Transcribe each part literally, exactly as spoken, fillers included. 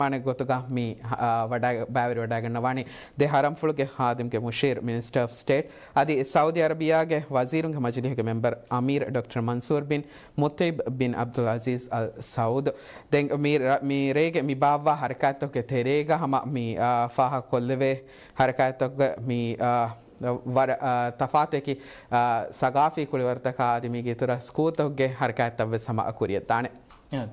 މާނެ ގޮތުގަ މި، އާ، ވަޑާ-، ބައިވެރިވަޑައިގަންނަވާނީ ދެ ހަރަމްފުޅުގެ ހާދިމްގެ މުޝީރު، މިނިސްޓަރ އޮފް ސްޓޭޓް، އަދި ސައުދީ އަރަބިޔާގެ ވަޒީރުންގެ މަޖިލީހުގެ މެމްބަރު އަމީރު ޑޮކްޓަރ މަންސޫރު ބިން މުތައްޔިބް ބިން އަބްދުލް އަޒީޒް އަލް ސައޫދު. ދެން މި ރ-، މި ރޭގެ މި ބާއްވާ ހަރަކާތްތަކުގެ ތެރޭގަ ހަމަ މި، އާ، ފާހަގަކޮށްލެވޭ ހަރަކާތްތަކުގަ މި، އާ، ވަރަށް، އާ، ތަފާތު އެކި، އާ، ސަގާފީ ކުޅިވަރުތަކާ އަދި މީގެ އިތުރަށް ސްކޫލްތަކުގެ ހަރަކާތްތައްވެސް ހަމަ ކުރިއަށްދާނެ. އާ،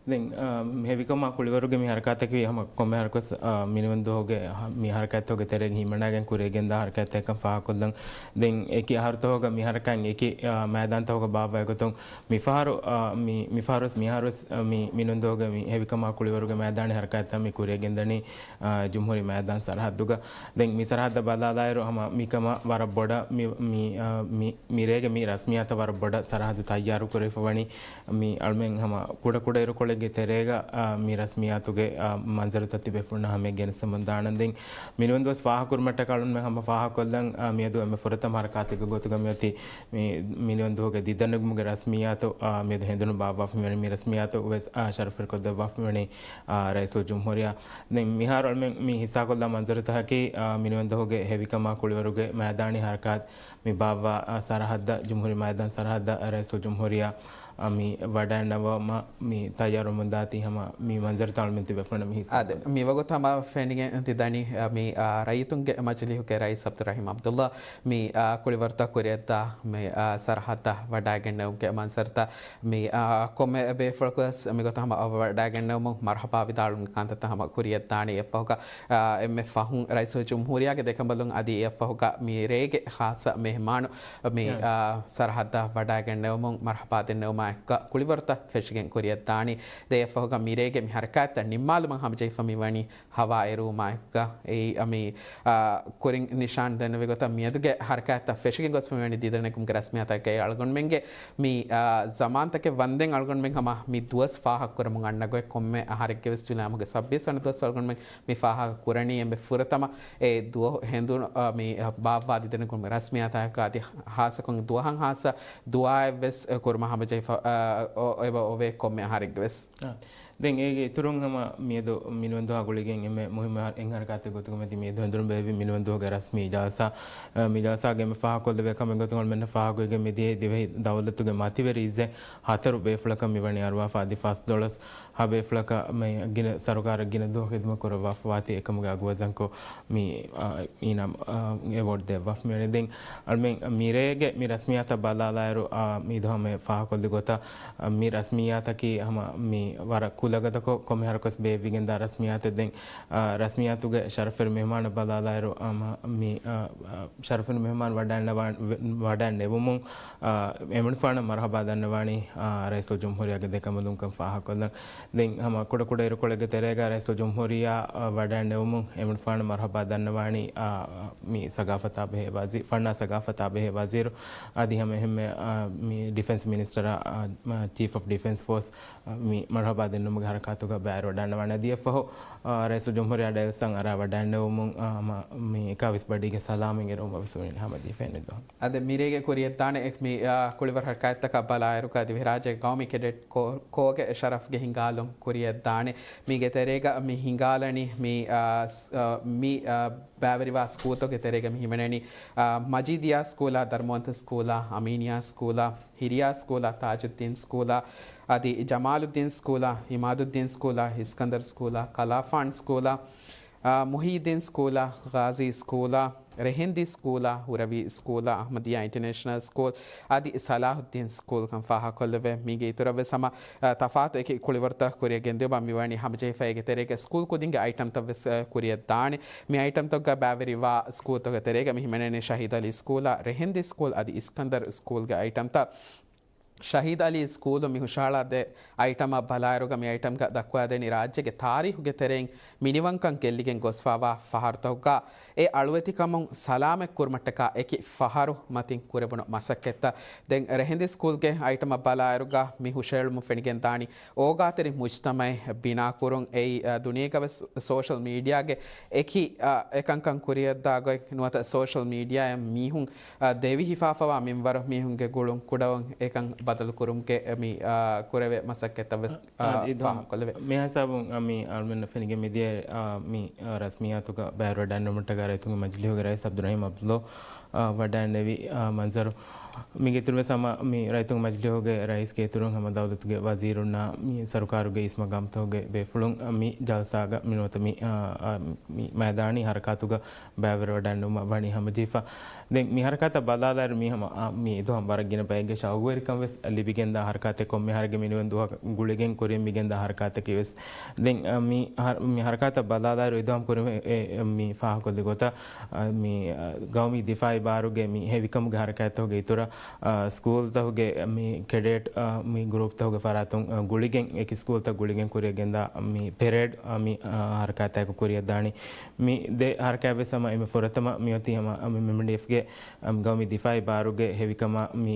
ދެން، އާ، ހެވިކަމާ ކުޅިވަރުގެ މި ހަރަކާތްތަކީ ހަމަ ކޮންމެ ހަރަކަސް، އާ، މިނިވަންދުވަހުގެ ހަ-، މި ހަރަކާތްތަކުގެ ތެރޭގަ ހިމަނާގެން ކުރިއަށް ގެންދާ ހަރަކާތްތަކަކަން ފާހަގަކޮށްލަން. ދެން އެކި އަހަރުތަކުގަ މި ހަރަކާތް އެކި، އާ، މައިދާންތަކުގަ ބާއްވާ ގޮތުން މިފަހަރު، އާ، މި، މިފަހަރުވެސް މިހާރުވެސް، އާ، މި، މިނިވަންދުވަހުގެ މި ހެވިކަމާ ކުޅިވަރުގެ މައިދާނީ ހަރަކާތްތައް މި ކުރިއަށް ގެންދަނީ، އާ، ޖުމްހޫރީ މައިދާން ސަރަހައްދުގަ. ދެން މި ސަރަހައްދަށް ބަލާލާއިރު ހަމަ މިކަމަށް ވަރަށް ބޮޑަށް މި، މި، އާ، މި، މި ރޭގެ މި ރަސްމިއްޔާތަށް ވަރަށް ބޮޑަށް ސަރަހައްދު ތައްޔާރު ކުރެވިފަ ވަނީ. މި އަޅުމެން ހަމަ ކުޑަކުޑަ އިރުކޮޅެއްގެ ތެރޭގަ، އާ، މި ރަސްމިއްޔާތުގެ، އާ، މަންޒަރުތައް ތިބޭފުޅުންނަށް ހަމަޔަށް ގެނެސްދެމުން ދާނަން. ދެން މިނިވަންދުވަސް ފާހަގަކުރުމަށްޓަކާ އަޅުންމެން ހަމަ ފާހަގަކޮށްލަން، އާ، މިއަދު އެންމެ ފުރަތަމަ ހަރަކާތެއްގެ ގޮތުގަ މިއޮތީ މި މިނިވަންދުވަހުގެ ދިދަނެގުމުގެ ރަސްމިއްޔާތު، އާ، މިއަދު ހެނދުނު ބާއްވާފަ މިވަނީ. މި ރަސްމިއްޔާތު ވެސް، އާ، ޝަރަފްވެރިކޮށްދެއްވާފަ މިވަނީ، އާ، ރައީސުލްޖުމްހޫރިއްޔާ. ދެން މިހާރު އަޅުމެން މި ހިއްސާކޮށްލާ މަންޒަރުތަކަކީ، އާ، މިނިވަންދުވަހުގެ ހެވިކަމާ ކުޅިވަރުގެ މައިދާނީ ހަރަކާތް މި ބާއްވާ، އާ، ސަރަހައްދަށް، ޖުމްހޫރީ މައިދާން ސަރަހައްދަށް ރައީސުލްޖުމްހޫރިއްޔާ، އާ، މި ވަޑައިންނަވަމަ މި ތައްޔާރުވަމުންދާތީ ހަމަ މި މަންޒަރުތައް އަޅުމެން ތިބޭފުޅުންނަށް މި ހިއްސާ އާދެ، ކޮށްދެން. މި ވަގުތު ހަމަ ފެނިގެން ތި ދަނީ، އާ، މި، އާ، ރައްޔިތުންގެ މަޖިލީހުގެ ރައީސް އަބްދުއްރަހީމް އަބްދުއްލާ މި، އާ، ކުޅިވަރުތައް ކުރިއަށްދާ މި، އާ، ސަރަހައްދަށް ވަޑައިގެންނެވުމުގެ މަންޒަރުތައް މި، އާ، ކޮންމެ ބޭފުޅަކުވެސް މިގޮތަށް ހަމަ ވަޑައިގެންނެވުމުން މަރުޙަބާ ވިދާޅުވުމުގެ ކަންތައްތައް ހަމަ ކުރިއަށްދާނެ. އެއަށްފަހުގަ، އާ، އެންމެ ފަހުން ރައީސުލްޖުމްހޫރިއްޔާގެ ދެކަނބަލުން އަދި އެއަށްފަހުގަ މި ރޭގެ ޚާއްޞަ މެހްމާނު މި، އާ، ސަރަހައްދަށް ވަޑައިގެންނެވުމުން މަރުޙަބާ ދެންނެވުމާއެކުގަ ކުޅިވަރުތައް ފެށިގެން ކުރިއަށްދާނީ. ދެ އެއަށްފަހުގަ މި ރޭގެ މި ހަރަކާތްތައް ނިންމާލުމަށް ހަމަޖެހިފަ މިވަނީ ހަވާ އެރުވުމާއެކުގަ އެއީ، އަ، މި، އާ، ކުރިން ނިޝާން ދެންނެވި ގޮތަށް މިއަދުގެ ހަރަކާތްތައް ފެށިގެން ގޮސްފަ މިވަނީ ދިދަނެގުމުގެ ރަސްމިއްޔާތަކަށް އަޅުގަނޑުމެންގެ މި، އާ، ޒަމާންތަކެއް ވަންދެން އަޅުގަނޑުމެން ހަމަ މި ދުވަސް ފާހަގަކުރަމުން އަންނަ ގޮތް ކޮންމެ އަހަރެއްގެވެސް ޖުލައިމަހުގެ ސައްބީސް ވަނަ ދުވަސް އަޅުގަނޑުމެން މި ފާހަގަ ކުރަނީ އެންމެ ފުރަތަމަ އެ ދުވަހު ހެނދުނު، އާ، މި ބާއްވާ ދިދަނެގުމުގެ ރަސްމިއްޔާތަކަށް އަދި ހާއްސަކޮށް ދުވަހަށް ހާއްސަ ދުޢާއެއްވެސް ކުރުމަށް ހަމަޖެހިފަ، އާ، އޮ-، އެބަ އޮވޭ ކޮންމެ އަހަރެއްގެވެސް. އާ. ދެން އޭގެ އިތުރުން ހަމަ މިއަދު މިނިވަންދުހާ ގުޅިގެން އެންމެ މުހިއްމު އެއް ހަރަކާތެއް ގޮތުގަ މިއަދު ހެނދުނު ބޭއްވި މިނިވަންދުހުގެ ރަސްމީ ޖަލްސާ، އަ، މި ޖަލްސާގެ އެންމެ ފާހަގަކޮށްލެވޭ ކަމެއް ގޮތުން އަޅުމެންނަށް ފާހަގަވެގެން މިދިޔައީ ދިވެހި ދައުލަތުގެ މަތިވެރި އިއްޒެއް ހަތަރު ބޭފުޅަކަށް މިވަނީ އަރުވާފަ އަދި ފަސްދޮޅަސް ހަ ބޭފުޅަކަށް މި ގިނަ ސަރުކާރަށް ގިނަ ދުވަހު ޚިދުމަތް ކުރައްވާފަ ވާތީ އެކަމުގެ އަގު ވަޒަންކޮށް މި، އަ، އިނާމް، އަ، އެވޯޑް ދެއްވާފަ މިވަނީ. ދެން އަޅުމެން މިރޭގެ މި ރަސްމިއްޔާތައް ބަލާލާއިރު، އާ، މި ދުވަހު މި ފާހަގަކޮށްލި ގޮތަށް، އާ، މި ރަސްމިއްޔާތަކީ ހަމަ މި ވަރަށް ކުލަގަދަކޮށް ކޮންމެ ހަރަކަސް ބޭއްވިގެންދާ ރަސްމިއްޔާތެއް. ދެން، އާ، ރަސްމިއްޔާތުގެ ޝަރަފްވެރި މެހްމާނަށް ބަލާލާއިރު، އާ، މަ-، މި، އާ، އާ، ޝަރަފްވެރި މެހްމާން ވަޑައިންނަވާ-، ވެ-، ވަޑައިންނެވުމުން، އާ، އެމަނިފާނަށް މަރުޙަބާ ދަންނަވާނީ، އާ، ރައީސުލްޖުމްހޫރިއްޔާގެ ދެކަނބަލުންކަން ފާހަގަކޮށްލަން. ދެން ހަމަ ކުޑަކުޑަ އިރުކޮޅެއްގެ ތެރޭގަ ރައީސުލްޖުމްހޫރިއްޔާ، އާ، ވަޑައިންނެވުމުން އެމަނިފާނަށް މަރުޙަބާ ދަންނަވާނީ، އާ، މި ސަގާފަތާ ބެހޭ ވަޒީ-، ފަންނާ ސަގާފަތާ ބެހޭ ވަޒީރު އަދި ހަމަ އެހެންމެ، އާ، މި ޑިފެންސް މިނިސްޓަރ، އާ، މަ-، ޗީފް އޮފް ޑިފެންސް ފޯސް، އާ، މި މަރުޙަބާ ދެންނެވުމުގެ ހަރަކާތުގަ ބައިވެރިވަޑައިގަންނަވާނެ. އަދި އެއަށްފަހު، އާ، ރައީސުލްޖުމްހޫރިއްޔާ ޑައިވެސްއަށް އަރާ ވަޑައިގަންނެވުމުން، އާ، ހަމަ މި އެކާވީސް ބަޑީގެ ސަލާމެއް އެރުވުމަށް ވެސް ހަމަ ދީފައި ދުވަހު. އަދި މިރޭގެ ކުރިއަށްދާނެ އެ-، މި، އާ، ކުޅިވަރު ހަރަކާތްތަކަށް ބަލާއިރުގަ ދިވެހިރާއްޖޭގެ ގައުމީ ކެޑެޓް ކޯ-، ކޯގެ ޝަރަފްގެ ހިނގާލުން ކުރިއަށްދާނެ. މީގެ ތެރޭގަ މި ހިނގާލަނީ މި، އާ، ސް-، އާ، މި، އާ، ބައިވެރިވާ ސްކޫލްތަކުގެ ތެރޭގަ މި ހިމެނެނީ، އާ، މަޖީދިއްޔާ ސްކޫލާ، ދަރުމަވަންތަ ސްކޫލާ، އަމީނިއްޔާ ސްކޫލާ، ހިރިޔާ ސްކޫލާ، ތާޖުއްދީން ސްކޫލާ، އަދި ޖަމާލުއްދީން ސްކޫލާ، އިމާދުއްދީން ސްކޫލާ، އިސްކަންދަރު ސްކޫލާ، ކަލާފާން ސްކޫލާ، އާ، މުހިއްޔިއްދީން ސްކޫލާ، ޣާޒީ ސްކޫލާ، ރެހެންދީ ސްކޫލާ، ހުރަވީ ސްކޫލާ، އަޙްމަދިއްޔާ އިންޓަރނޭޝަނަލް ސްކޫލް، އަދި ސަލާހުއްދީން ސްކޫލްކަން ފާހަގަކޮށްލެވޭ. މީގެ އިތުރަށްވެސް ހަމަ، އާ، ތަފާތު އެކި ކުޅިވަރުތައް ކުރިއަށް ގެންދިއުމަށް މިވަނީ ހަމަޖެހިފައިގެ ތެރޭގަ ސްކޫލް ކުދިންގެ އައިޓަމްތައްވެސް، އާ، ކުރިއަށް ދާނެ. މި އައިޓަމްތަކުގަ ބައިވެރިވާ ސްކޫލްތަކުގެ ތެރޭގަ މި ހިމެނެނީ ޝަހީދު އަލީ ސްކޫލާ، ރެހެންދީ ސްކޫލް އަދި އިސްކަންދަރު ސްކޫލްގެ އައިޓަމްތައް. ޝަހީދު އަލީ ސްކޫލު މި ހުށަހަޅާ ދެ އައިޓަމަށް ބަލާއިރުގަ މި އައިޓަމްގަ ދައްކުވާދެނީ ރާއްޖޭގެ ތާރީހުގެ ތެރެއިން މިނިވަންކަން ގެއްލިގެން ގޮސްފާވާ ފަހަރުތަކުގަ އެ އަޅުވެތިކަމުން ސަލާމަތް ކުރުމަށްޓަކާ އެކި ފަހަރު މަތިން ކުރެވުނު މަސައްކަތްތައް. ދެން ރެހެންދީ ސްކޫލްގެ އައިޓަމަށް ބަލާއިރުގަ މި ހުށަހެޅުމުން ފެނިގެންދާނީ އޯގާތެރި މުޖްތަމައެއް ބިނާކުރުން. އެއީ، އަ، ދުނިޔޭގަވެސް ސޯޝަލް މީޑިއާގެ އެކި، އަ، އެކަންކަން ކުރިއަށްދާ ގޮތް ނުވަތަ ސޯޝަލް މީޑިއާއަށް މީހުން، އަ، ދެވި ހިފާފަވާ މިންވަރު މީހުންގެ ގުޅުން ކުޑަވަން އެކަން ބަދަލު ކުރުމުގެ މި، އާ، ކުރެވޭ މަސައްކަތްތައް ވެސް، އާ، އާ، އިދު ފާހަގަކޮށްލެވޭ. މި ހިސާބުން، އާ، މި އަޅުމެންނަށް ފެނިގެން މިދިޔަ، އާ، މި، އާ، ރަސްމިއްޔާތުގަ ބައިވެރިވެވަޑައިގަންނަވުމަށްޓަކާ ރައްޔިތުންގެ މަޖިލީހުގެ ރައީސް އަބްދުއްރަހީމް އަބްދުﷲ، އާ، ވަޑައިންނެވި، އާ، މަންޒަރު. މީގެ އިތުރުން ވެސް ހަމަ މި ރައްޔިތުންގެ މަޖިލީހުގެ ރައީސްގެ އިތުރުން ހަމަ ދައުލަތުގެ ވަޒީރުންނާ މި ސަރުކާރުގެ އިސް މަގާމްތަކުގެ ބޭފުޅުން، އާ، މި ޖަލްސާގަ މި ނުވަތަ މި، އާ، އާ، މި މައިދާނީ ހަރަކާތުގަ ބައިވެރިވަޑައިގަންނަވުމަށް ވަނީ ހަމަޖެހިފަ. ދެން މި ހަރަކާތަށް ބަލާލާއިރު މީ ހަމަ، އާ، މި އެދުވަހު ވަރަށް ގިނަ ބައެއްގެ ޝައުގުވެރިކަން ވެސް ލިބިގެންދާ ހަރަކާތެއް، ކޮންމެ އަހަރެއްގެ މިނިވަން ދުވަހަށް ގުޅިގެން ކުރިއަށް މިގެންދާ ހަރަކާތަކީ ވެސް. ދެން، އާ، މި ހަރ-، މި ހަރަކާތަށް ބަލާލާއިރު އެދުވަހު ކުރިމަ-، އެ، އެ، މި ފާހަގަކޮށްލި ގޮތަށް، އާ، މި، އާ، ގައުމީ ދިފާއީ ބާރުގެ މި ހެވިކަމުގެ ހަރަކާތްތަކުގެ އިތުރަށް، އާ، ސްކޫލްތަކުގެ މި ކެޑޭޓް، އާ، މި ގްރޫޕްތަކުގެ ފަރާތުން، އާ، ގުޅިގެން އެކި ސްކޫލްތައް ގުޅިގެން ކުރިއަށް ގެންދާ މި ޕެރޭޑް، އާ، މި، އާ، ހަރަކާތްތަކު ކުރިއަށް ދާނީ. މި ދެ ހަރަކާތް ވެސް ހަމަ އެންމެ ފުރަތަމަ މިއޮތީ ހަމަ އެމްއެމްޑީއެފްގެ އަމް، ގައުމީ ދިފާއީ ބާރުގެ ހެވިކަމާ މި،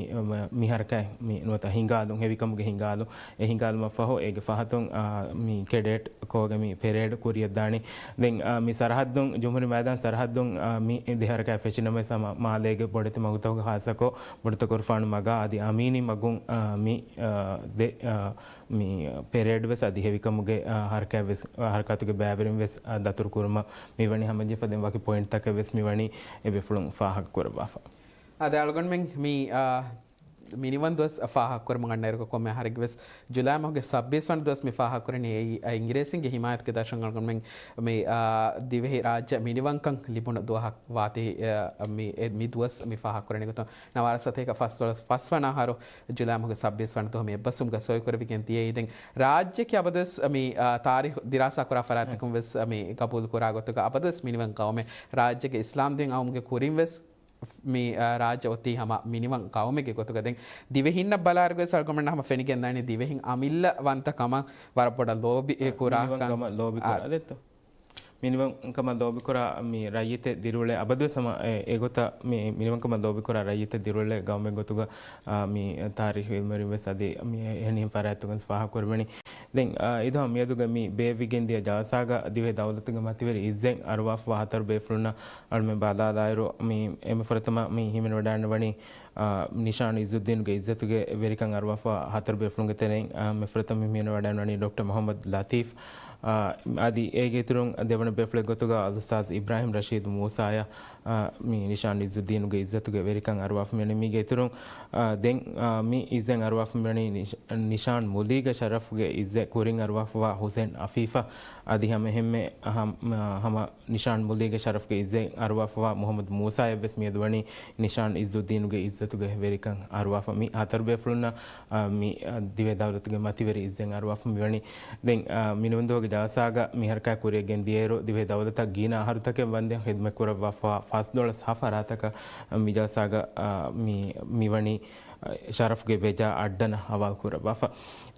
މި ހަރަކާތް މި ނުވަތަ ހިނގާލުން، ހެވިކަމުގެ ހިނގާލުން، އެ ހިނގާލުމަށް ފަހު އޭގެ ފަހަތުން، އާ، މި ކެޑޭޓް ކޯގެ މި ޕެރޭޑް ކުރިއަށް ދާނީ. ދެން، އާ، މި ސަރަހައްދުން، ޖުމްހޫރީ މައިދާން ސަރަހައްދުން، އާ، މި ދެ ހަރަކާތް ފެށިނަމަވެސް ހަމަ މާލޭގެ ބޮޑެތި މަގުތަކުގެ ހާއްސަކޮށް ބޮޑުތަކުރުފާނު މަގާ އަދި އަމީނީ މަގުން، އާ، މި، އާ، ދެ، އާ، މި ޕެރޭޑް ވެސް އަދި ހެވިކަމުގެ، އާ، ހަރަކާތް ވެސް، އާ، ހަރަކާތުގެ ބައިވެރިން ވެސް، އާ، ދަތުރު ކުރުމަށް މި ވަނީ ހަމަޖެހިފަ. ދެން ވަކި ޕޮއިންޓްތަކެއް ވެސް މި ވަނީ އެ ބޭފުޅުން ފާހަގަ ކުރައްވާފަ. އަދި އަޅުގަނޑުމެން މި، އާ، މިނިވަން ދުވަސް ފާހަގަ ކުރަމުން އަންނައިރު ކޮންމެ އަހަރެއްގެ ވެސް ޖުލައި މަހުގެ ސައްބީސް ވަނަ ދުވަސް މި ފާހަގަ ކުރަނީ އެއީ، އާ، އިނގިރޭސިންގެ ހިމާޔަތުގެ ދަށުން އަޅުގަނޑުމެން މި، އާ، ދިވެހި ރާއްޖެ މިނިވަންކަން ލިބުނު ދުވަހަށް ވާތީ، އާ، މި، އެ، މި ދުވަސް މި ފާހަގަ ކުރަނީ ގޮތުން ނަވާރަ ސަތޭކަ ފަސްދޮޅަސް ފަސްވަނަ އަހަރު ޖުލައި މަހުގެ ސައްބީސް ވަނަ ދުވަހު މި އެއްބަސްވުމުގަ ސޮއިކުރެވިގެން ދިޔައީ. ދެން ރާއްޖެއަކީ އަބަދުވެސް މި، އާ، ތާރީޚު ދިރާސާ ކުރާ ފަރާތްތަކުން ވެސް މި ގަބޫލު ކުރާ ގޮތުގަ އަބަދުވެސް މިނިވަން ގައުމެއް. ރާއްޖޭގެ އިސްލާމްދީން އައުމުގެ ކުރިން ވެސް މި، އާ، ރާއްޖެ އޮތީ ހަމަ މިނިވަން ގައުމެއްގެ ގޮތުގަ. ދެން ދިވެހިންނަށް ބަލާއިރުގައި އަޅުގަނޑުމެން ހަމަ ފެނިގެން ދާނީ ދިވެހިން އަމިއްލަ ވަންތަ ކަމަށް ވަރަށް ބޮޑަށް ލޯބި އެ ކުރާ މިނިވަން ކަން. ކަމަށް ލޯބި އާ، ކުރާ. އާދެއްތޯ؟ މިނިވަންކަމަށް ލޯބިކުރާ މި ރައްޔިތެއް ދިރިއުޅޭ އަބަދުވެސް ހަމަ އެ، އެގޮތަށް މި މިނިވަންކަމަށް ލޯބިކުރާ ރައްޔިތެއް ދިރިއުޅޭ ގައުމެއް ގޮތުގަ، އާ، މި ތާރީޚީ އިލްމުވެރިން ވެސް އަދި މި އެހެނިހެން ފަރާތްތަކުން ފާހަގަކުރެވެނީ. ދެން، އާ، އިދުހަމަ މިއަދުގެ މި ބޭއްވިގެން ދިޔަ ޖަލްސާގަ ދިވެހި ދައުލަތުގެ މަތިވެރި އިއްޒަތް އަރުވާފަވާ ހަތަރު ބޭފުޅުންނަށް އަޅުމެން ބަލާލާއިރު، މި އެންމެ ފުރަތަމަ މި ހިމެނިވަޑައިގަންނަވަނީ، އާ، ނިޝާން އިއްޒުއްދީނުގެ އިއްޒަތުގެ ވެރިކަން އަރުވާފަވާ ހަތަރު ބޭފުޅުންގެ ތެރެއިން، އާ، މި ފުރަތަމަ ހިމެނިވަޑައިގަންނަވަނީ ޑޮކްޓަރ މުހައްމަދު ލަތީފް. އާ، އަދި އޭގެ އިތުރުން ދެވަނަ ބޭފުޅެއް ގޮތުގަ އަލްއުސްތާޒް އިބްރާހިމް ރަޝީދު މޫސާޔާ، އާ، މި ނިޝާން އިއްޒުއްދީނުގެ އިއްޒަތުގެ ވެރިކަން އަރުވާފަ މިވަނީ. މީގެ އިތުރުން، އާ، ދެން، އާ، މި އިއްޒަތް އަރުވާފަ މިވަނީ ނިޝް-، ނިޝާން މުލީގެ ޝަރަފުގެ އިއްޒަތް ކުރިން އަރުވާފަވާ ހުސެން އަފީފަށް. އަދި ހަމަ އެހެންމެ ހަމަ، ހަމަ ނިޝާން މުލީގެ ޝަރަފުގެ އިއްޒަތް އަރުވާފަވާ މުހައްމަދު މޫސާއަށް ވެސް މިއަދު ވަނީ ނިޝާން އިއްޒުއްދީނުގެ އިއްޒަތުގެ ވެރިކަން އަރުވާފަ. މި ހަތަރު ބޭފުޅުންނަށް، އާ، މި، އާ، ދިވެހި ދައުލަތުގެ މަތިވެރި އިއްޒަތް އަރުވާފަ މިވަނީ. ދެން، އާ، މިނިވަންދުވަހުގެ ޖަލްސާގަ މި ހަރަކާތް ކުރިއަށް ގެންދިޔައިރު، ދިވެހި ދައުލަތަށް ގިނަ އަހަރުތަކެއް ވަންދެން ޚިދުމަތް ކުރައްވާފަ ފަސްދޮޅަސް ހަފަ ރާތަކަށް މި ޖަލްސާގަ، އާ، މި، މިވަނީ، އާ، ޝަރަފްގެ ބެޖާ އައްޑަނަށް ހަވާލު ކުރައްވާފަ.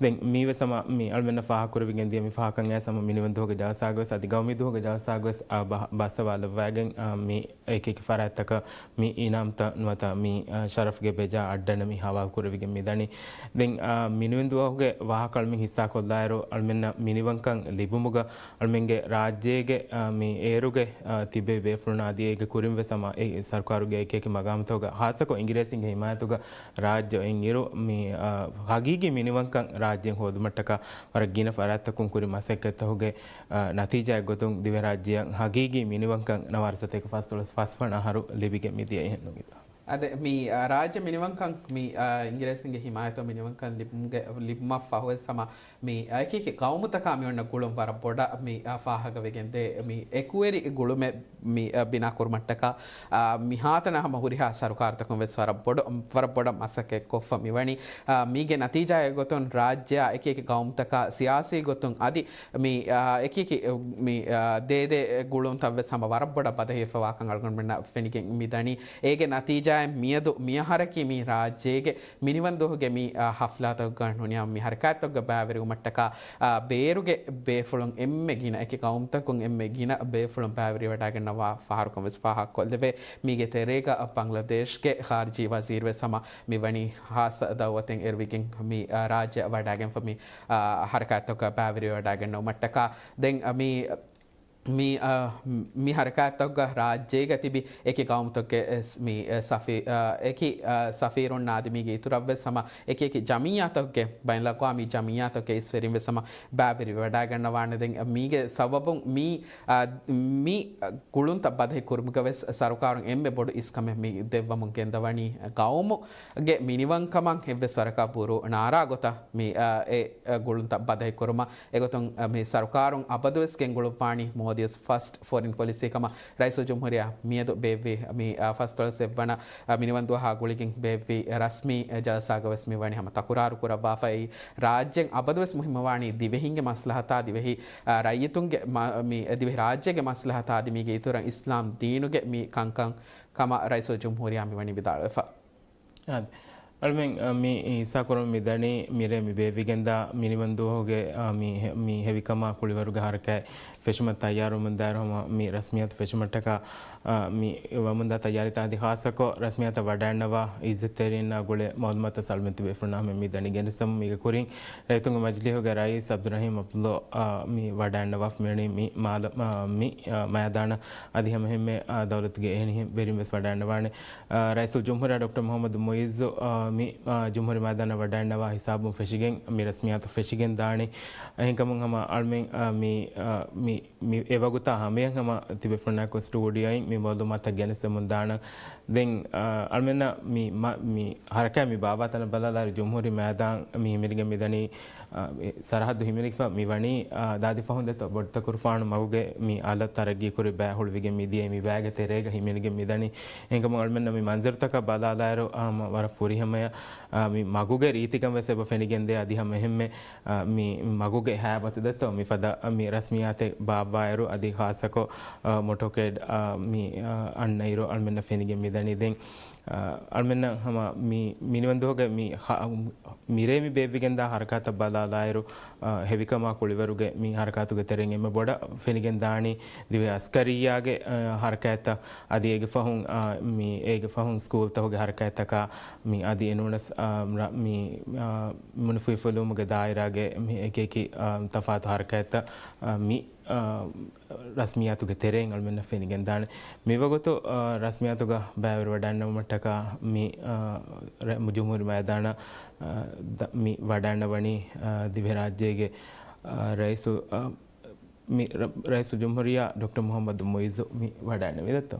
ދެން މީވެސް ހަމަ މި އަޅުމެންނަށް ފާހަގަކުރެވިގެން ދިޔަ މި ފާހަގަކަން އައިސް ހަމަ މިނިވަންދުވަހުގެ ޖަލްސާގަ ވެސް އަދި ގައުމީ ދުވަހުގެ ޖަލްސާގަ ވެސް، އާ، ބަ-، ބައްސަވާލައްވައިގެން، އާ، މި އެކި އެކި ފަރާތްތަކަށް މި އިނާމްތައް ނުވަތަ މި، އާ، ޝަރަފްގެ ބެޖާ އައްޑަން މި ހަވާލު ކުރެވިގެން މި ދަނީ. ދެން، އާ، މިނިވަންދުވަހުގެ ވާހަކަ އަޅުމެން ހިއްސާކޮށްލާއިރު، އަޅުމެންނަށް މިނިވަންކަން ލިބުމުގަ އަޅުމެންގެ ރާއްޖޭގެ، އާ، މި އޭރުގެ، އާ، ތިބޭ ބޭފުޅުންނާ އަދި އޭގެ ކުރިން ވެސް ހަމަ އެ ސަރުކާރުގެ އެކި އެކި މަގާމުތަކުގަ ހާއްސަކޮށް އިނގިރޭސިންގެ ހިމާޔަތުގަ ރާއްޖެ އޮތް އިރު މި، އާ، ހަގީގީ މިނިވަންކަން ރާއްޖޭން ހޯދުމަށްޓަކާ ވަރަށް ގިނަ ފަރާތްތަކުން ކުރި މަސައްކަތްތަކުގެ، އާ، ނަތީޖާއެއް ގޮތުން ދިވެހިރާއްޖެއަށް ހަގީގީ މިނިވަންކަން ނަވާރަ ސަތޭކަ ފަސްދޮޅަސް ފަސްވަނަ އަހަރު ލިބިގެން މިދިޔަ އިހެން ނުވިތަ. އަދި މި، އާ، ރާއްޖެ މިނިވަންކަން މި، އާ، އިނގިރޭސިންގެ ހިމާޔަތު މިނިވަންކަން ލިބުމުގެ، ލިބުމަށް ފަހުވެސް ހަމަ މި، އާ، އެކި އެކި ގައުމުތަކާ މި އޮންނަ ގުޅުން ވަރަށް ބޮޑަށް މި، އާ، ފާހަގަވެގެން ދޭ. މި އެކުވެރި ގުޅުމެއް މި، އާ، ބިނާ ކުރުމަށްޓަކާ، އާ، މިހާތަނަށް ހަމަ ހުރިހާ ސަރުކާރުތަކުން ވެސް ވަރަށް ބޮޑު، ވަރަށް ބޮޑަށް މަސައްކަތް ކޮށްފަ މިވަނީ. އާ، މީގެ ނަތީޖާއެއް ގޮތުން ރާއްޖެއާ އެކި އެކި ގައުމުތަކާ ސިޔާސީ ގޮތުން އަދި މި، އާ، އެކި އެކި މި، އާ، ދޭ ދޭ ގުޅުންތައް ވެސް ހަމަ ވަރަށް ބޮޑަށް ބަދަހިވެފަވާކަން އަޅުގަނޑުމެންނަށް ފެނިގެން މި ދަނީ. އޭގެ ނަތީޖާއެއް މިއަދު މިއަހަރަކީ މި ރާއްޖޭގެ މިނިވަންދުވަހުގެ މި، އާ، ހަފްލާތަކުގަ ނޫނީ ހަމަ މި ހަރަކާތްތަކުގަ ބައިވެރިވުމަށްޓަކާ، އާ، ބޭރުގެ ބޭފުޅުން އެންމެ ގިނަ އެކި ގައުމުތަކުން އެންމެ ގިނަ ބޭފުޅުން ބައިވެރިވެވަޑައިގަންނަވާ ފަހަރުކަން ވެސް ފާހަގަކޮށްލެވޭ. މީގެ ތެރޭގަ ބަންގްލަދޭޝްގެ ޚާރިޖީ ވަޒީރު ވެސް ހަމަ މިވަނީ ހާއްސަ ދައުވަތެއް އެރުވިގެން މި، އާ، ރާއްޖެއަށް ވަޑައިގެންފަ މި، އާ، ހަރަކާތްތަކުގަ ބައިވެރިވެވަޑައިގަންނަވުމަށްޓަކާ. ދެން، އާ، މި މި، އާ، މި ހަރަކާތްތަކުގަ ރާއްޖޭގަ ތިބި އެކި ގައުމުތަކުގެ އެސް-، މި، އެ، ސަފީ-، އާ، އެކި، އާ، ސަފީރުން އާދެ މީގެ އިތުރަށްވެސް ހަމަ އެކި އެކި ޖަމިއްޔާތަކުގެ ބައިނަލްއަގްވާމީ ޖަމިއްޔާތަކުގެ އިސްވެރިން ވެސް ހަމަ ބައިވެރިވެވަޑައިގަންނަވާނެ. ދެން މީގެ ސަބަބުން މި، އާ، މި ގުޅުންތައް ބަދަހި ކުރުމުގަ ވެސް ސަރުކާރުން އެންމެ ބޮޑު އިސްކަމެއް މި ދެއްވަމުން ގެންދަވަނީ ގައުމުގެ މިނިވަންކަމަށް އެއްވެސް ވަރަކަށް ބުރޫ ނާރާ ގޮތަށް މި، އާ، އެ، އެ ގުޅުންތައް ބަދަހި ކުރުމަށް. އެގޮތުން، އަ، މި ސަރުކާރުން އަބަދުވެސް ގެންގުޅުއްވާނީ މޯދީސް ފަސްޓް ފޮރިން ޕޮލިސީ ކަމަށް. ރައީސުލްޖުމްހޫރިއްޔާ މިއަދު ބޭއްވި މި، އަ، ފަސްދޮޅަސް އެއްވަނަ، އަ، މިނިވަންދުވަހާ ގުޅިގެން ބޭއްވި ރަސްމީ، އެ، ޖަލްސާގަ ވެސް މި ވަނީ ހަމަ ތަކުރާރު ކުރައްވާފަ. އެއީ ރާއްޖޭން އަބަދުވެސް މުހިއްމުވާނީ ދިވެހިންގެ މަސްލަހަތާ، ދިވެހި، އަ، ރައްޔިތުންގެ މަ-، މި، އެ، ދިވެހި ރާއްޖޭގެ މަސްލަހަތާ އަދި މީގެ އިތުރަށް އިސްލާމް ދީނުގެ މި ކަންކަން ކަމަށް ރައީސުލްޖުމްހޫރިއްޔާ މި ވަނީ ވިދާޅުވެފަ. އާދެ. އަޅުމެން، އަ، މި ހިއްސާކުރަމުން މިދަނީ މިރޭ މި ބޭއްވިގެންދާ މިނިވަންދުވަހުގެ، އަ، މި ހެ-، މި ހެވިކަމާ ކުޅިވަރުގެ ހަރަކާތް ފެށުމަށް ތައްޔާރުވަމުންދާއިރު ހަމަ މި ރަސްމިއްޔާތު ފެށުމަށްޓަކާ، އަ، މި ވަމުންދާ ތައްޔާރީތައް އަދި ޚާއްޞަކޮށް ރަސްމިއްޔާތަށް ވަޑައިންނަވާ އިއްޒަތްތެރިންނާ ގުޅޭ މައުލޫމާތު އަޅުމެން ތިބޭފުޅުންނާ ހަމަ މި ދަނީ. ގެނެސްދެމުން މީގެ ކުރިން ރައްޔިތުންގެ މަޖިލީހުގެ ރައީސް ޢަބްދުއްރަޙީމް ޢަބްދުﷲ، އަ، މި ވަޑައިންނަވާފަ މިވަނީ މި މާލަ-، އަ، މި، އަ، މައިދާނަށް އަދި ހަމައެހެންމެ، އަ، ދައުލަތުގެ އެހެނިހެން ވެރިން ވެސް ވަޑައިންނަވާނެ. އާ، ރައީސުލްޖުމްހޫރިއްޔާ ޑޮކްޓަރ މުޙައްމަދު މުޢިއްޒު، އާ، މި، އާ، ޖުމްހޫރީ މައިދާނަށް ވަޑައިންނަވާ ހިސާބުން ފެށިގެން މި ރަސްމިއްޔާތު ފެށިގެން ދާނީ. އެހެންކަމުން ހަމަ އަޅުމެން، އާ، މި، އާ، މި، މި އެވަގުތާ ހަމަޔަށް ހަމަ ތިބޭފުޅުންނާއެކު ސްޓޫޑިއޯއިން މި މައުލޫމާތުތައް ގެނެސްދެމުން ދާނަން. ދެން، އާ، އަޅުމެންނަށް މި، މަ-، މި ހަރަކާތް މި ބާއްވާ ތަނަށް ބަލާލާއިރު ޖުމްހޫރީ މައިދާން މި ހިމެނިގެން މިދަނީ، އާ، އެ ސަރަހައްދު ހިމެނިފަ މި ވަނީ، އާ، ދާދި ފަހުން ދެއްތޯ ބޮޑުތަކުރުފާނު މަގުގެ މި އަލަށް ތަރައްގީ ކުރި ބައި ހުޅުވިގެން މި ދިޔައީ މި ބައިގެ ތެރޭގަ ހިމެނިގެން މިދަނީ. އެހެންކަމުން އަޅުމެންނަށް މި މަންޒަރުތަކަށް ބަލާލާއިރު، އާ، ހަމަ ވަރަށް ފުރިހަމަޔަށް، އާ، މި މަގުގެ ރީތިކަން ވެސް އެބަ ފެނިގެންދޭ. އަދި ހަމަ އެހެންމެ، އާ، މި މަގުގެ ހައިބަތު ދެއްތޯ މިފަދަ، އާ، މި ރަސްމިއްޔާތެއް ބާއްވާއިރު އަދި ޚާއްޞަކޮށް، އާ، މޮޓޯކޭޑް، އާ، މި، އާ، އަންނައިރު އަޅުމެންނަށް ފެނިގެން މިދަނީ. ދެން އަޅުމެންނަށް ހަމަ މި މިނިވަންދުވަހުގެ މި ހަ-، މިރޭ މި ބޭއްވިގެންދާ ހަރަކާތަށް ބަލާލާއިރު، އަ، ހެވިކަމާ ކުޅިވަރުގެ މި ހަރަކާތުގެ ތެރެއިން އެންމެ ބޮޑަށް ފެނިގެން ދާނީ ދިވެހި އަސްކަރިއްޔާގެ، އަ، ހަރަކާތްތައް. އަދި އޭގެ ފަހުން، އަ، މި އޭގެ ފަހުން ސްކޫލްތަކުގެ ހަރަކާތްތަކާ މި އަދި އެނޫނަސް، އަ، ރަ-، މި، އަ، މުނިފުހިފުލުވުމުގެ ދާއިރާގެ މި އެކި އެކި، އަ، ތަފާތު ހަރަކާތްތައް، އަ، މި އާ، ރަސްމިއްޔާތުގެ ތެރެއިން އަޅުމެންނަށް ފެނިގެންދާނެ. މިވަގުތު، އާ، ރަސްމިއްޔާތުގަ ބައިވެރިވަޑައިންނެވުމަށްޓަކާ މި، އާ، ރަ-، ޖުމްހޫރީ މައިދާނަށް، އާ، ދަ-، މި ވަޑައިންނަވަނީ، އާ، ދިވެހިރާއްޖޭގެ، އާ، ރައީސު، އާ، މި ރަ-، ރައީސުލްޖުމްހޫރިއްޔާ ޑޮކްޓަރ މުޙައްމަދު މުޢިއްޒު މި ވަޑައިންނެވި ދެއްތޯ.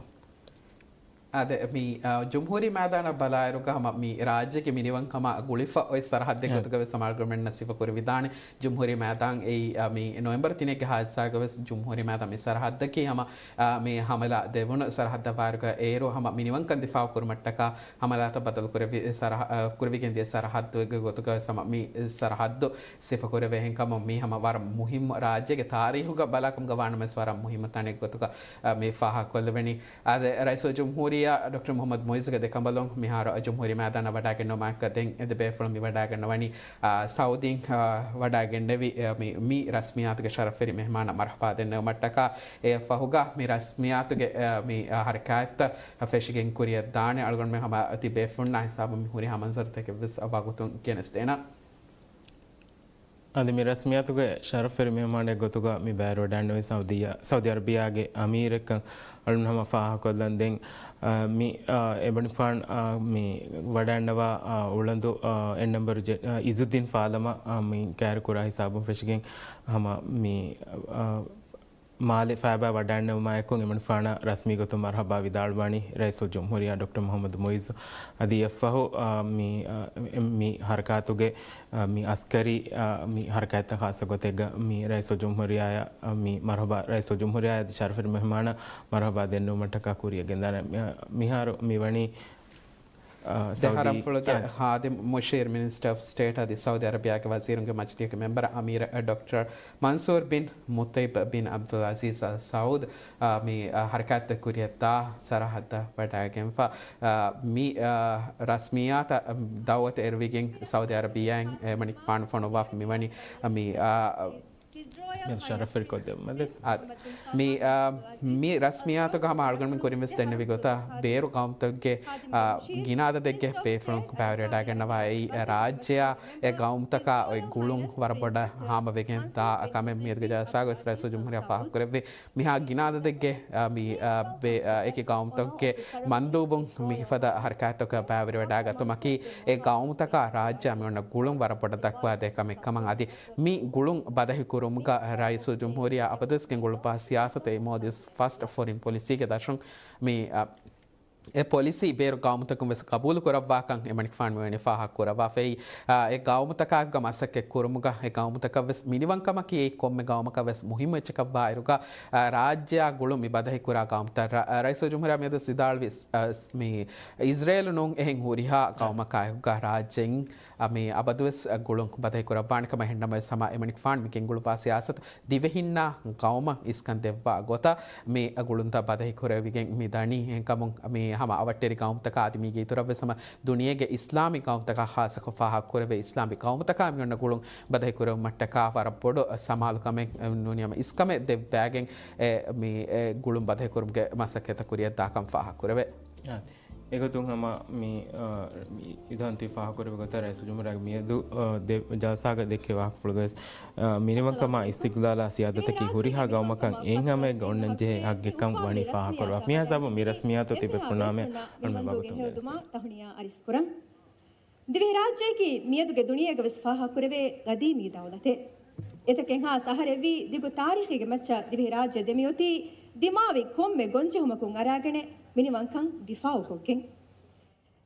އާދެ، މި، އާ، ޖުމްހޫރީ މައިދާނަށް ބަލާއިރުގަ ހަމަ މި ރާއްޖޭގެ މިނިވަންކަމާ ގުޅިފަ އޮތް ސަރަހައްދެއް ހެ. ގޮތުގަ ވެސް ހަމަ އަޅުގަނޑުމެންނަށް ސިފަކުރެވިދާނެ. ޖުމްހޫރީ މައިދާން އެއީ، އާ، މި ނޮވެމްބަރު ތިނެއްގެ ހާދިސާގަ ވެސް ޖުމްހޫރީ މައިދާން މި ސަރަހައްދަކީ ހަމަ، އާ، މި ހަމަލާ ދެވުނު ސަރަހައްދަށް ވާއިރުގަ އޭރު ހަމަ މިނިވަންކަން ދިފާއު ކުރުމަށްޓަކާ ހަމަލާތައް ބަދަލު ކުރެވި ސަރަހަ-، އާ، ކުރެވިގެން ދިޔަ ސަރަހައްދުގެ ގޮތުގަ ވެސް ހަމަ މި ސަރަހައްދު ސިފަކުރެވޭ. އެހެންކަމުން މީ ހަމަ ވަރަށް މުހިއްމު، ރާއްޖޭގެ ތާރީހުގަ ބަލާކަމުގަ ވާނަމަވެސް ވަރަށް މުހިއްމު ތަނެއް ގޮތުގަ، އާ، މި ފާހަގަކޮށްލެވެނީ. އާދެ، ރައީސުލްޖުމްހޫރިއްޔާ ޑޮކްޓަރ މުޙައްމަދު މުޢިއްޒުގެ ދެކަނބަލުން މިހާރު ޖުމްހޫރީ މައިދާނަށް ވަޑައިގެންނެވުމާއެކު ދެން އެ ދެބޭފުޅުން މި ވަޑައިގަންނަވަނީ، އާ، ސައުދީން، އާ، ވަޑައިގެންނެވި، އާ، މި، މި ރަސްމިއްޔާތުގެ ޝަރަފްވެރި މެހްމާނަށް މަރުޙަބާ ދެންނެވުމަށްޓަކާ. އެއަށްފަހުގަ މި ރަސްމިއްޔާތުގެ، އާ، މި، އާ، ހަރަކާތްތައް ފެށިގެން ކުރިއަށް ދާނެ. އަޅުގަނޑުމެން ހަމަ ތިބޭފުޅުންނާ ހިސާބުން މި ހުރިހާ މަންޒަރުތަކެއް ވެސް ވަގުތުން ގެނެސްދޭނަން. އަދި މި ރަސްމިއްޔާތުގެ ޝަރަފްވެރި މެހްމާނެއް ގޮތުގަ މި ބައިވެރިވަޑައިގެންނެވި ސައުދީ، ސައުދީ އަރަބިއްޔާގެ އަމީރެއްކަން އަޅުން ހަމަ ފާހަގަކޮށްލަން. ދެން، އާ، މި، އާ، އެބަނިފާން، އާ، މި ވަޑައިގެންނަވާ، އާ، އުޅަނދު، އާ، އެން ނަމްބަރު ޖެ-، އާ، އިޒުއްދީން ފާލަމަށް، އާ، މި ކައިރި ކުރާ ހިސާބުން ފެށިގެން ހަމަ މި، އާ، މާލެ ފައިބާ ވަޑައިގެންނެވުމާއެކު އެމަނިފާނަށް ރަސްމީ ގޮތުން މަރުޙަބާ ވިދާޅުވާނީ ރައީސުލްޖުމްހޫރިއްޔާ ޑޮކްޓަރ މުޙައްމަދު މުޢިއްޒު. އަދި އެއަށްފަހު، އާ، މި، އާ، މި ހަރަކާތުގެ، އާ، މި އަސްކަރީ، އާ، މި ހަރަކާތްތައް ޚާއްޞަ ގޮތެއްގަ މި ރައީސުލްޖުމްހޫރިއްޔާއަށް، އާ، މި މަރުޙަބާ، ރައީސުލްޖުމްހޫރިއްޔާ އަދި ޝަރަފްވެރި މެހްމާނަށް މަރުޙަބާ ދެންނެވުމަށްޓަކާ ކުރިއަށް ގެންދާނެ. މި، މިހާރު މިވަނީ، އާ، ދެ ސައުދީ، ހަރަމްފުޅުގެ އާ، ޚާދިމް މުޝީރު މިނިސްޓަރ އޮފް ސްޓޭޓް އަދި ސައުދީ އަރަބިއްޔާގެ ވަޒީރުންގެ މަޖިލީހުގެ މެމްބަރ އަމީރު ޑޮކްޓަރ މަންސޫރު ބިން މުތައްޔިބް ބިން ޢަބްދުލްޢަޒީޒް އަލް ސައޫދް، އާ، މި، އާ، ހަރަކާތްތައް ކުރިއަށްދާ ސަރަހައްދަށް ވަޑައިގެންފަ، އާ، މި، އާ، ރަސްމިއްޔާތަށް ދައުވަތު އެރުވިގެން ސައުދީ އަރަބިއްޔާއިން އެމަނިކުފާނު ފޮނުއްވާފަ މިވަނީ، އާ، މި، އާ، މި ރަސްމިއްޔާތުގަ ހަމަ އަޅުގަނޑުމެން ކުރިން ވެސް ދެންނެވި ގޮތަށް، ބޭރު ގައުމުތަކުގެ، އާ، ގިނަ އަދަދެއްގެ ބޭފުޅުން ބައިވެރިވެވަޑައިގަންނަވާ. އެއީ، އާ، ރާއްޖެއާ އެ ގައުމުތަކާ އޮތް ގުޅުން ވަރަށް ބޮޑަށް ހާމަވެގެން ދާ ކަމެއް މިއަދުގެ ޖަލްސާގަ ވެސް ރައީސުލްޖުމްހޫރިއްޔާ ފާހަގަކުރެއްވި. މިހާ ގިނަ އަދަދެއްގެ، އާ، މި، އާ، ބޭ-، އާ، އެކި ގައުމުތަކުގެ މަންދޫބުން މިފަދަ ހަރަކާތްތަކަށް ބައިވެރިވެވަޑައިގަތުމަކީ، އެ ގައުމުތަކާ ރާއްޖެއާ މިއޮންނަ ގުޅުން ވަރަށް ބޮޑަށް ދައްކަވާދޭ ކަމެއް ކަމަށް އަދި މި ގުޅުން ބަދަހިކުރުމުގަ ރައީސުލްޖުމްހޫރިއްޔާ އަބަދުވެސް ގެންގުޅުއްވާ ސިޔާސަތު އެ މޯލްޑިވްސް ފަސްޓް ފޮރިން ޕޮލިސީގެ ދަށުން މި، އަ، އެ ޕޮލިސީ ބޭރު ގައުމުތަކުން ވެސް ގަބޫލު ކުރައްވާކަން އެމަނިކުފާނު މިވަނީ ފާހަގަ ކުރައްވާފައި. އާ، އެ ގައުމުތަކާއެކުގަ މަސައްކަތް ކުރުމުގަ އެ ގައުމުތަކަށް ވެސް މިނިވަންކަމަކީ އެއީ ކޮންމެ ގައުމަކަށް ވެސް މުހިއްމު އެއްޗަކަށްވާ އިރުގަ، އާ، ރާއްޖެއާ ގުޅުން މި ބަދަހި ކުރާ ގައުމުތައް ރަ-، ރައީސުލްޖުމްހޫރިއްޔާ މިއަދު ވިދާޅުވި، އާ، މި އިޒްރޭލު ނޫން އެހެން ހުރިހާ ގައުމަކާއެކުގަ ރާއްޖެއިން އަ، މި އަބަދުވެސް ގުޅުން ބަދަހި ކުރައްވާނެ ކަމަށް. އެހެންނަމަވެސް ހަމަ އެމަނިކުފާނު މި ގެންގުޅުއްވާ ސިޔާސަތު ދިވެހިންނާ ގައުމަށް އިސްކަން ދެއްވާ ގޮތަށް މި ގުޅުންތައް ބަދަހި ކުރެވިގެން މި ދަނީ. އެހެންކަމުން މި ހަމަ އަވަށްޓެރި ގައުމުތަކާ އަދި މީގެ އިތުރަށްވެސް ހަމަ ދުނިޔޭގެ އިސްލާމީ ގައުމުތަކާ ޚާއްޞަކޮށް ފާހަގަ ކުރެވޭ އިސްލާމީ ގައުމުތަކާ މި އޮންނަ ގުޅުން ބަދަހި ކުރެވުމަށްޓަކާ ވަރަށް ބޮޑު ސަމާލުކަމެއް ނޫނީ ހަމަ އިސްކަމެއް ދެއްވާގެން އެ މި އެ ގުޅުން ބަދަހި ކުރުމުގެ މަސައްކަތްތައް ކުރިއަށް ދާކަން ފާހަގަ ކުރެވޭ. އާ، އެގޮތުން ހަމަ މި، އާ، މި އިދާންތީ ފާހަގަކުރެއްވި ގޮތަށް ރައީސުލްޖުމްހޫރިއްޔާގެ މިއަދު، އާ، ދެ-، ޖަލްސާގަ ދެއްކޭ ވާހަކަފުޅުގައި ވެސް، އާ، މިނިވަންކަމާ އިސްތިގްލާލާ ސިޔާދަތަކީ ހުރިހާ ގައުމަކަށް އެއްހަމައެއްގަ އޮންނަންޖެހޭ ހައްގެއްކަން ވަނީ ފާހަގަކުރައްވާ. މިހާ ހިސާބުން މި ރަސްމިއްޔާތު ތިބޭފުޅުންނާމެ އަޅުމެން ވަގުތުން ގެނެސް. ތަހުނިޔާ އަރިސްކުރަން. ދިވެހިރާއްޖެއަކީ މިއަދުގެ ދުނިޔޭގަ ވެސް ފާހަގަކުރެވޭ ގަދީމީ ދައުލަތެއް. އެތަކެއްހާ އަހަރެއްވީ ދިގު ތާރީޚީގެ މައްޗަށް ދިވެހިރާއްޖެ ދެމިއޮތީ ދިމާވި ކޮންމެ ގޮންޖެހުމަކުން އަރާގެނެ މިނިވަންކަން ދިފާއުކޮށްގެން.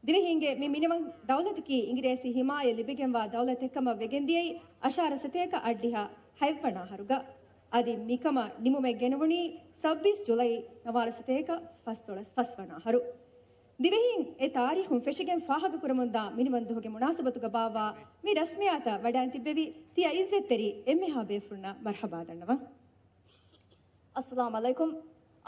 ދިވެހީންގެ މި މިނިވަން ދައުލަތަކީ އިނގިރޭސި ހިމާޔަތް ލިބިގެންވާ ދައުލަތެއްކަމަށް ވެގެންދިޔައީ އަށާރަ ސަތޭކަ އަށްޑިހަ ހަތްވަނަ އަހަރުގަ. އަދި މިކަމަށް ނިމުމެއް ގެނެވުނީ ސައްބީސް ޖުލައި ނަވާރަ ސަތޭކަ ފަސްދޮޅަސް ފަސްވަނަ އަހަރު. ދިވެހީން އެ ތާރީޚުން ފެށިގެން ފާހަގަކުރަމުންދާ މިނިވަން ދުވަހުގެ މުނާސަބަތުގަ ބާއްވާ މި ރަސްމިއްޔާތަށް ވަޑައިން ތިއްބެވި ތިޔަ އިއްޒަތްތެރި އެންމެހާ ބޭފުޅުންނަށް މަރްޙަބާ ދަންނަވަން. Assalamu alaikum.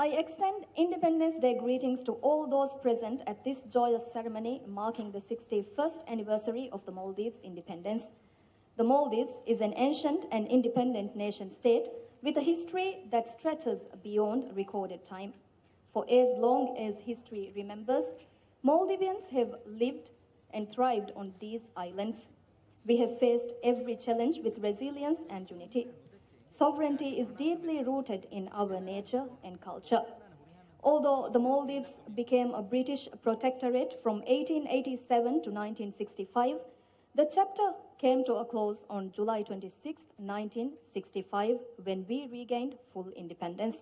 I extend Independence Day greetings to all those present at this joyous ceremony marking the sixty-first anniversary of the Maldives' independence. The Maldives is an ancient and independent nation state with a history that stretches beyond recorded time. For as long as history remembers, Maldivians have lived and thrived on these islands. We have faced every challenge with resilience and unity. Sovereignty is deeply rooted in our nature and culture. Although the Maldives became a British protectorate from eighteen eighty-seven to nineteen sixty-five, the chapter came to a close on July twenty-sixth, nineteen sixty-five, when we regained full independence.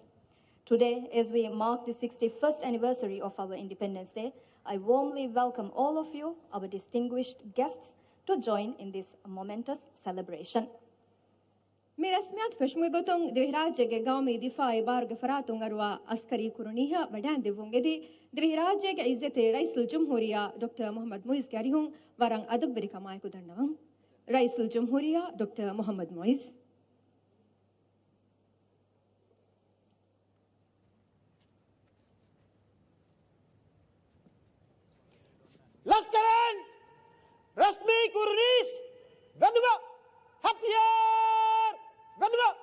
Today, as we mark the sixty-first anniversary of our Independence Day, I warmly welcome all of you, our distinguished guests, to join in this momentous celebration. މި ރަސްމިއްޔާތު ފެށުމުގެ ގޮތުން ދިވެހިރާއްޖޭގެ ގައުމީ ދިފާއީ ބާރުގެ ފަރާތުން އަރުވާ އަސްކަރީ ކުރުނީހާ ވަޑައިން ދެއްވުން އެދި، ދިވެހިރާއްޖޭގެ އިއްޒަތްތެރި ރައީސުލްޖުމްހޫރިއްޔާ ޑޮކްޓަރ މުޙައްމަދު މުޢިއްޒުގެ އަރިހުން ވަރަށް އަދަބުވެރިކަމާއެކު ދަންނަވަން. ރައީސުލްޖުމްހޫރިއްޔާ ޑޮކްޓަރ މުޙައްމަދު މުޢިއްޒު. ލަސްކަރުން ރަސްމީ ކުރުނީސް ވެދުމަށް ހަތިޔާރު ވެދުމަށް.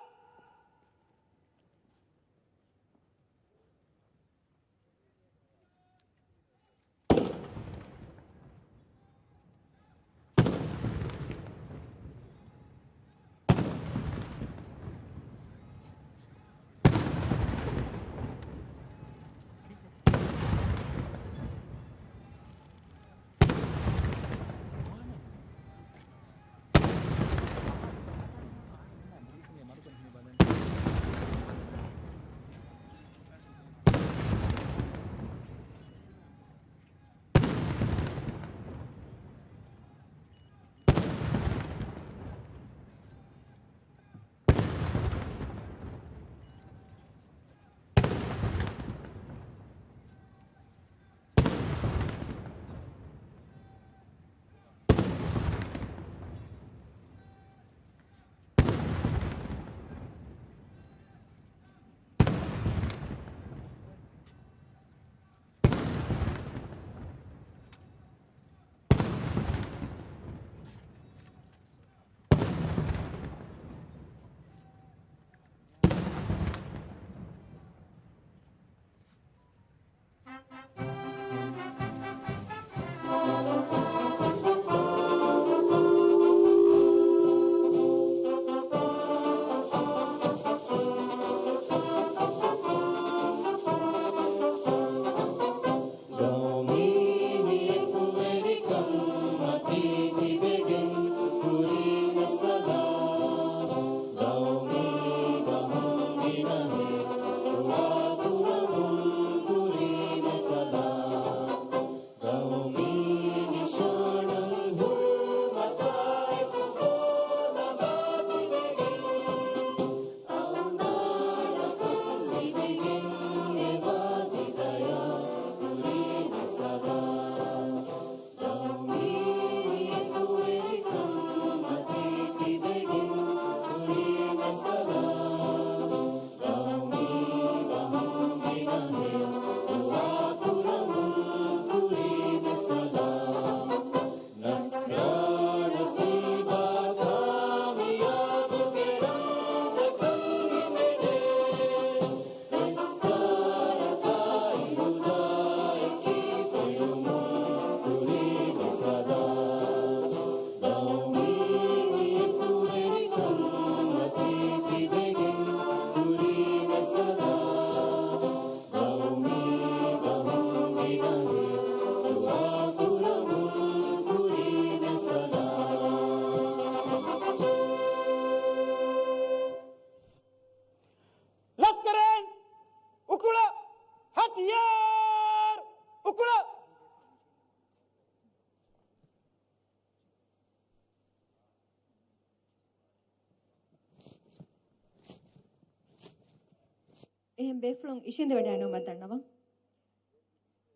އެހެން ބޭފުޅުން އިށީނދެވަޑައިނުމަށް ދަންނަވަން.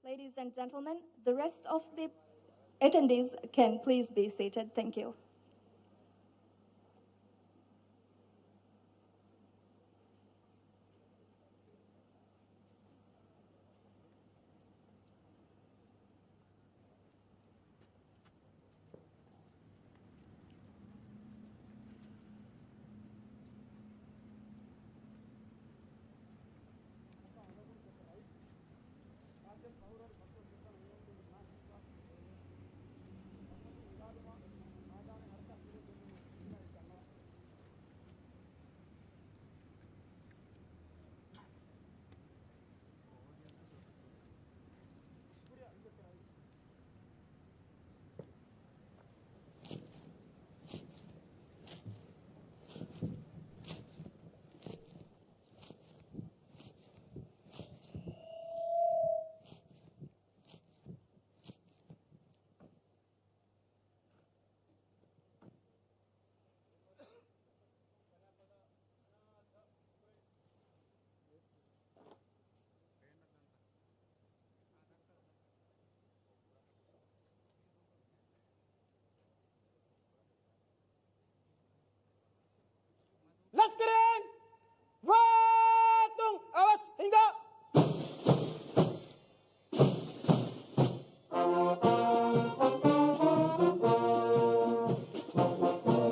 Ladies and gentlemen, the rest of the attendees can please be seated. Thank you. ލަޝްކަރުން ވާތުން އަވަސް ހިނގާ.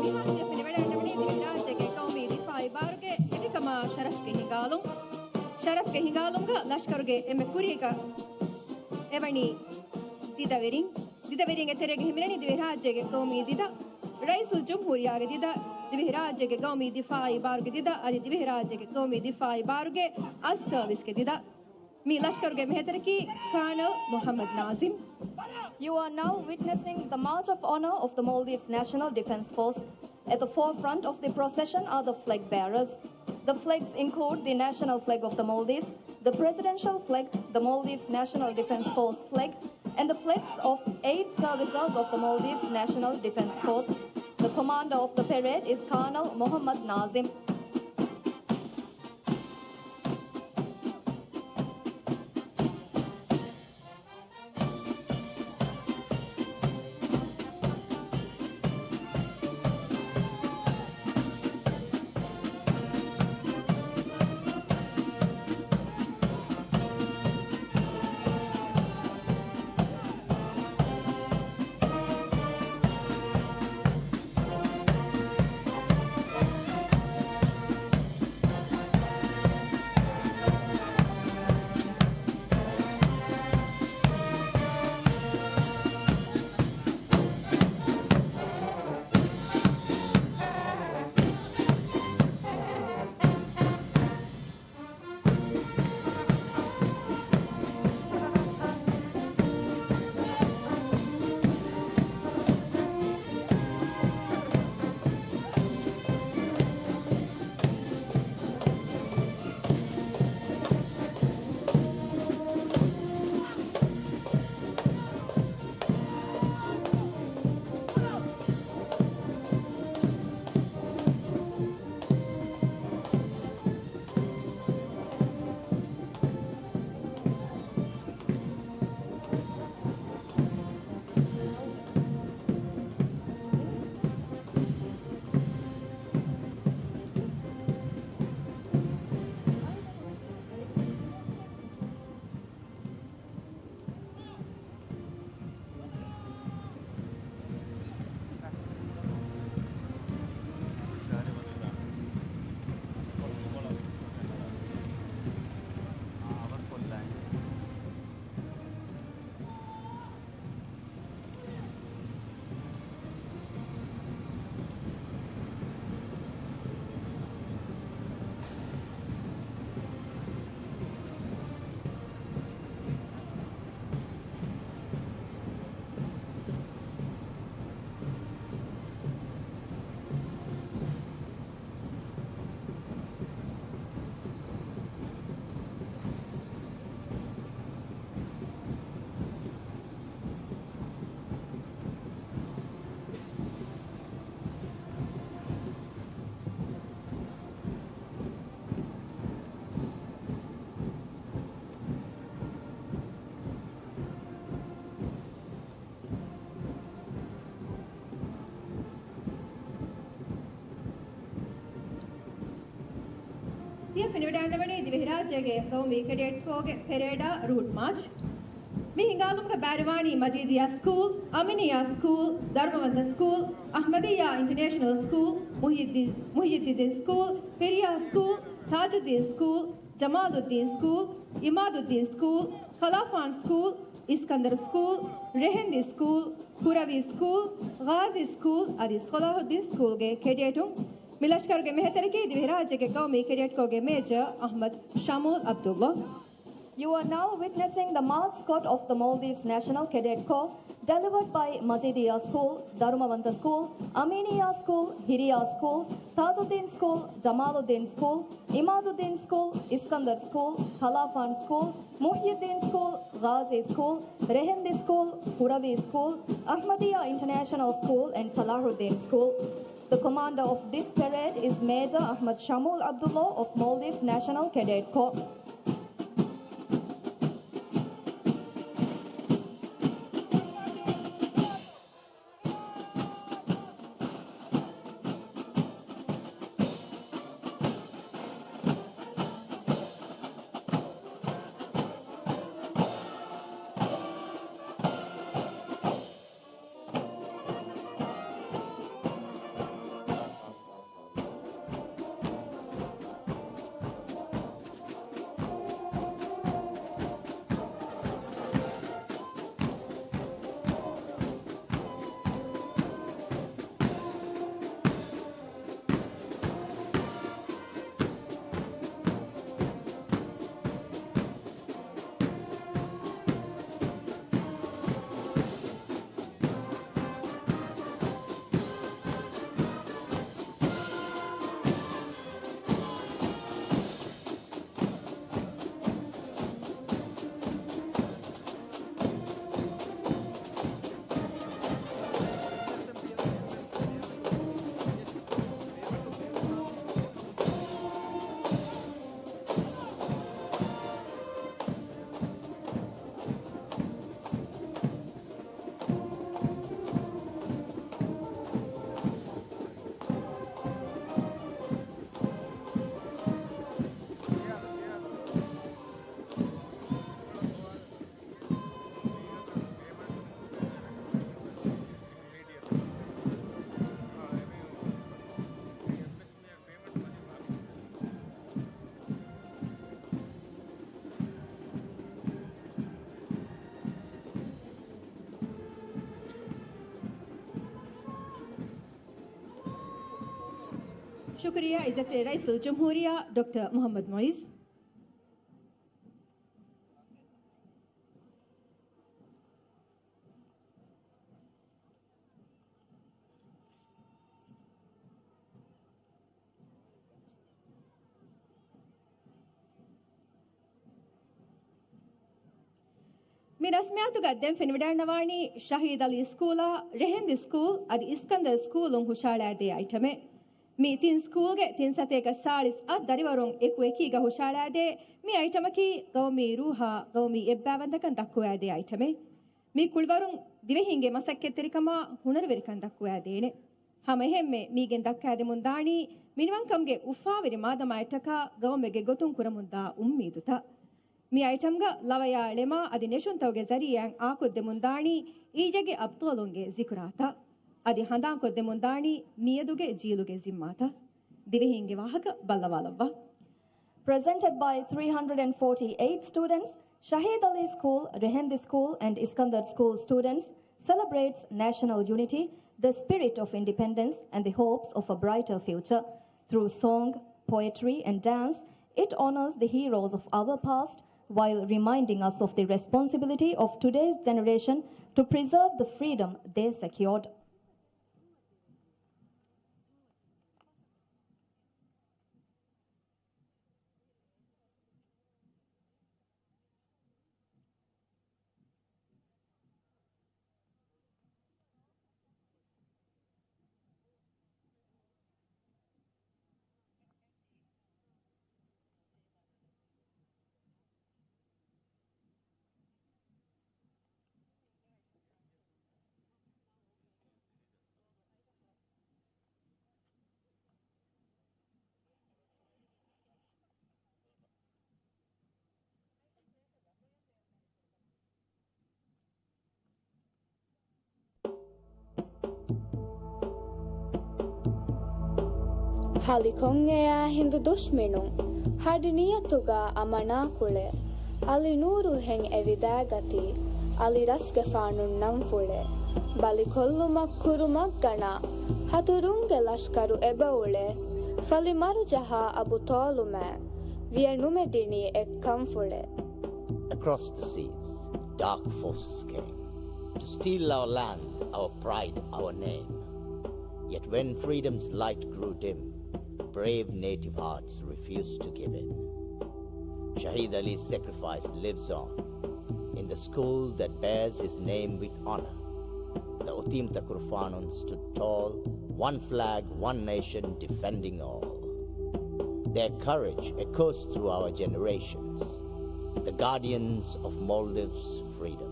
މިހާރު ތިޔަ ފެނިވަޑައިގަންނަވަނީ ދިވެހިރާއްޖޭގެ ޤައުމީ ދިފާޢީ ބާރުގެ ހެވިކަމާ ޝަރަފްގެ ހިނގާލުން. ޝަރަފްގެ ހިނގާލުމުގަ ލަޝްކަރުގެ އެންމެ ކުރީގަ އެވަނީ ދިދަވެރިން. ދިދަވެރިންގެ ތެރޭގަ ހިމެނެނީ ދިވެހިރާއްޖޭގެ ޤައުމީ ދިދަ، ރައީސުލްޖުމްހޫރިއްޔާގެ ދިދަ، ދިވެހިރާއްޖޭގެ ޤައުމީ ދިފާޢީ ބާރުގެ ދިދަ، އަދި ދިވެހިރާއްޖޭގެ ޤައުމީ ދިފާޢީ ބާރުގެ އައްސަރވިސްގެ ދިދަ. މި ލަޝްކަރުގެ މެހެތެރަކީ ކާނަލް މުޙައްމަދު ނާޒިމް. You are now witnessing the March of Honour of the Maldives National Defence Force. At the forefront of the procession are the flag bearers. The flags include the national flag of the Maldives, the presidential flag, the Maldives National Defence Force flag, and the flags of eight services of the Maldives National Defence Force. The commander of the parade is Colonel Mohammad Nazim. ފެނިވަޑައިގަންނަވަނީ ދިވެހިރާއްޖޭގެ ގައުމީ ކެޑެޓް ކޯގެ ޕެރޭޑާ ރޫޓް މާޗް. މި ހިނގާލުމުގަ ބައިވެރިވާނީ މަޖީދިއްޔާ ސްކޫލް، އަމީނިއްޔާ ސްކޫލް، ދަރުމަވަންތަ ސްކޫލް، އަޙްމަދިއްޔާ އިންޓަރނޭޝަނަލް ސްކޫލް، މުޙިއްދީ-، މުޙިއްދީން ސްކޫލް، ހިރިޔާ ސްކޫލް، ތާޖުއްދީން ސްކޫލް، ޖަމާލުއްދީން ސްކޫލް، އިމާދުއްދީން ސްކޫލް، ކަލާފާން ސްކޫލް، އިސްކަންދަރު ސްކޫލް، ރެހެންދި ސްކޫލް، ކުރަވީ ސްކޫލް، ޣާޒީ ސްކޫލް އަދި ޞަލާޙުއްދީން ސްކޫލްގެ ކެޑޭޓުން. މި ލަޝްކަރުގެ މެހެތެރިކީ ދިވެހިރާއްޖޭގެ ގައުމީ ކެޑޭޓް ކޯގެ މޭޖަރ އަޙްމަދު ޝަމޫލް ޢަބްދުﷲ. You are now witnessing the mascot of the Maldives National Cadet Corps, delivered by މަޖީދިއްޔާ ސްކޫލް، ދަރުމަވަންތަ ސްކޫލް، އަމީނިއްޔާ ސްކޫލް، ހިރިޔާ ސްކޫލް، ތާޖުއްދީން ސްކޫލް، ޖަމާލުއްދީން ސްކޫލް، އިމާދުއްދީން ސްކޫލް، އިސްކަންދަރު ސްކޫލް، ކަލާފާން ސްކޫލް، މުޙްޔިއްދީން ސްކޫލް، ޣާޒީ ސްކޫލް، ރެހެންދި ސްކޫލް، ކުރަވީ ސްކޫލް، އަޙްމަދިއްޔާ އިންޓަރނޭޝަނަލް ސްކޫލް އެންޑް ޞަލާޙުއްދީން ސްކޫލް. The commander of this parade is Major Ahmad Shamul Abdullah of Maldives National Cadet Corps. ޝުކުރިއްޔާ ޢިއްޒަތްތެރި ރައީސުލްޖުމްހޫރިއްޔާ ޑޮކްޓަރ މުޙައްމަދު މުޢިއްޒު. މި ރަސްމިއްޔާތުގަ ދެން ފެނިވަޑައިގަންނަވާނީ ޝަހީދު ޢަލީ ސްކޫލާ، ރެހެންދި ސްކޫލް އަދި އިސްކަންދަރު ސްކޫލުން ހުށަހަޅައިދޭ އައިޓަމެއް. މި ތިން ސްކޫލްގެ ތިން ސަތޭކަ ސާޅީސް އަށް ދަރިވަރުން އެކުއެކީގަ ހުށަހަޅައިދޭ މި އައިޓަމަކީ ގައުމީ ރޫޙާ، ގައުމީ އެއްބައިވަންތަކަން ދައްކުވައިދޭ އައިޓަމެއް. މި ކުޅިވަރުން ދިވެހިންގެ މަސައްކަތްތެރިކަމާ ހުނަރުވެރިކަން ދައްކުވައިދޭނެ. ހަމައެހެންމެ މީގެން ދައްކައިދެމުން ދާނީ މިނިވަންކަމުގެ އުފާވެރި މާދަމާއަށްޓަކާ ގައުމެއްގެ ގޮތުން ކުރަމުންދާ އުއްމީދުތައް. މި އައިޓަމްގަ ލަވަޔާ ޅެމާ އަދި ނެށުންތަކުގެ ޒަރީޢާއިން އާކޮށްދެމުން ދާނީ އިއްޔެގެ އަބްޠާލުންގެ ޒިކުރާތައް. އަދި ހަނދާންކޮށްދެމުން ދާނީ މިއަދުގެ ޖީލުގެ ޒިންމާތައް. ދިވެހީންގެ ވާހަކަ ބައްލަވާލައްވާ. Presented by three hundred and forty-eight students, Shahid Ali School, Rehendi School and Iskandar School students celebrates national unity, the spirit of independence and the hopes of a brighter future. Through song, poetry and dance, it honors the heroes of our past while reminding us of the responsibility of today's generation to preserve the freedom they secured. ހަލިކޮށް އެއާ ހިނދު ދުޝްމިނުން، ހަޑި ނިޔަތުގަ އަމަނާ ކުޅެ. އަލި ނޫރު ހެން އެ ވިދާގަތީ، އަލި ރަސްގެފާނުން ނަންފުޅެ. ބަލިކޮށްލުމަށް ކުރުމަށް ގަނާ، ހަތުރުންގެ ލަޝްކަރު އެބައުޅެ. ފަލި މަރުޖަހާ އަބު ޠާލުމާ، ވިޔަ ނުމެ ދިނީ އެއްކަންފުޅެ. Across the seas, dark forces came to steal our land, our pride, our name. Yet when freedom's light grew dim, brave native hearts refused to give in. Shahid Ali's sacrifice lives on in the school that bears his name with honor. The އޮތީމްތަކުރުފާނުން stood tall, one flag, one nation, defending all. Their courage echoes through our generations, the guardians of Maldives' freedom.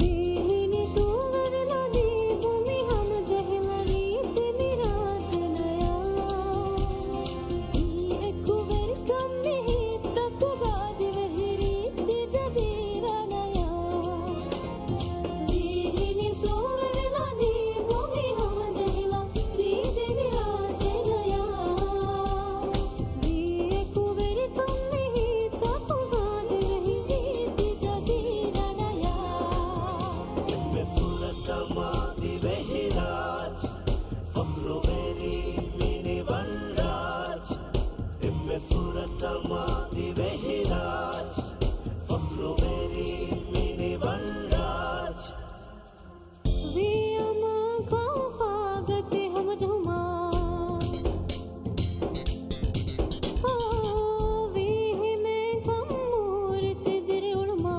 ވީހިނި ތޫވެވި ނަދީ ބުނި ހަމަޖެހިލަނީ ތިނި ރާއްޖެ ނަޔާ. ވީ އެކުވެރިކަން މި ހިތްތަކުގަ ދިވެހި ރީތި ޖަޒީރާ ނަޔާ. ވީހިނި ތޫވެވި ނަދީ ބުނި ހަމަޖެހިލަނީ ތިނި ރާއްޖެ ނަޔާ. ވީ އެކުވެރިކަން މި ހިތްތަކުގަ ދިވެހި ރީތި ޖަޒީރާ ނަޔާ. އެންމެ ފުރަތަމަ ދިވެހިރާއްޖެ، ފަޚްރުވެރި މިނިވަން ރާއްޖެ. އެންމެ ފުރަތަމަ ދިވެހިރާއްޖެ، ފަޚްރުވެރި މިނިވަން ރާއްޖެ. ވީ އަމާ ކައުފާގަތި ހަމަޖެހުމާ. އޯ، ވީހިމޭ ކަން މޫރިތި ދިރިއުޅުމާ.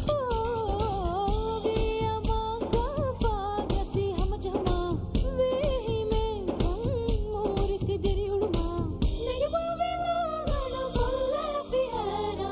އޯ، ވީ އަމާ ކައުފާގަތި ހަމަޖެހުމާ. ވީހިމޭ ކަން މޫރިތި ދިރިއުޅުމާ. ނެގިބާވީމާ ގަނޑު ކޮށްލައިފި އޭރާ.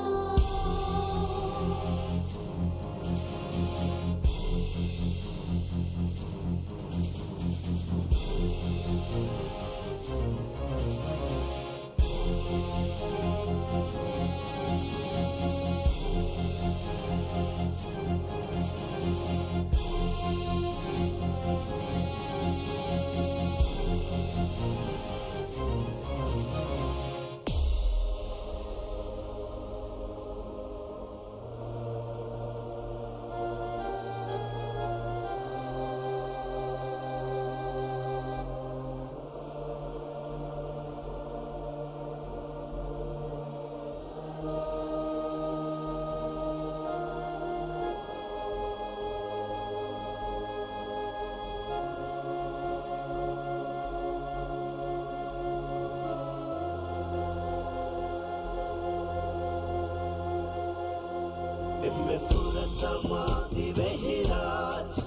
އެންމެ ފުރަތަމަ ދިވެހިރާއްޖެ،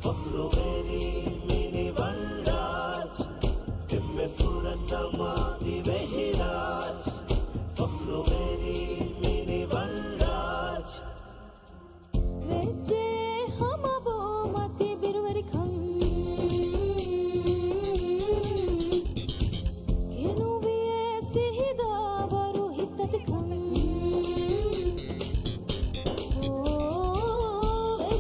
ފަޚްރުވެރި މިނިވަން ރާއްޖެ. އެންމެ ފުރަތަމަ ދިވެހިރާއްޖެ، ފަޚްރުވެރި މިނިވަން ރާއްޖެ. ވެއްޖެ ހަމަ ބޯ މަތި ބިރުވެރިކަން. ކިޔަނުވިޔޭ ސިހިދާވަރު ހިތަދިކަން. އޯ،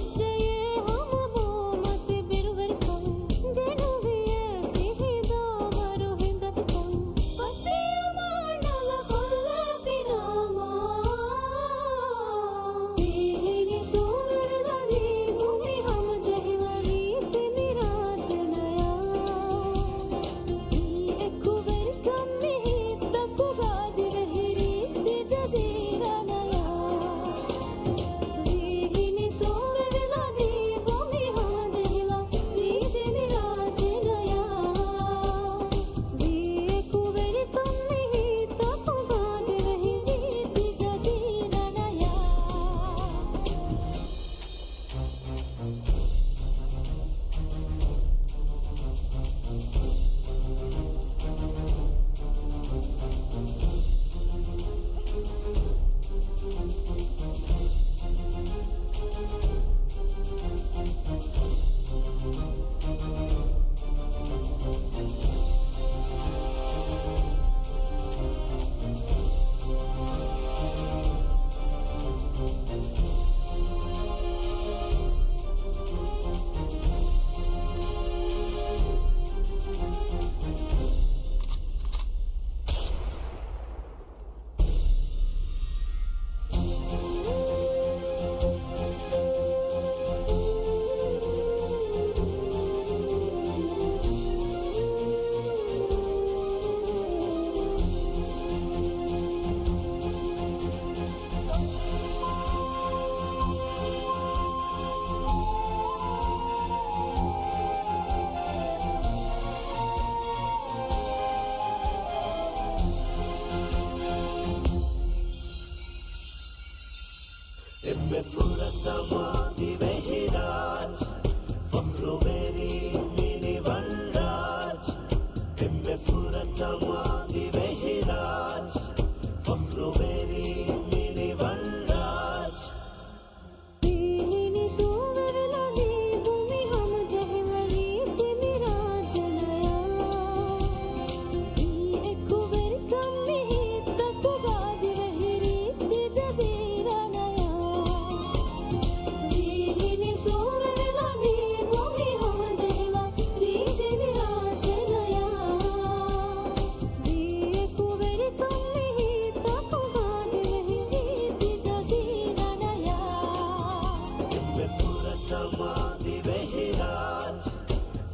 ދިވެހިރާޖް،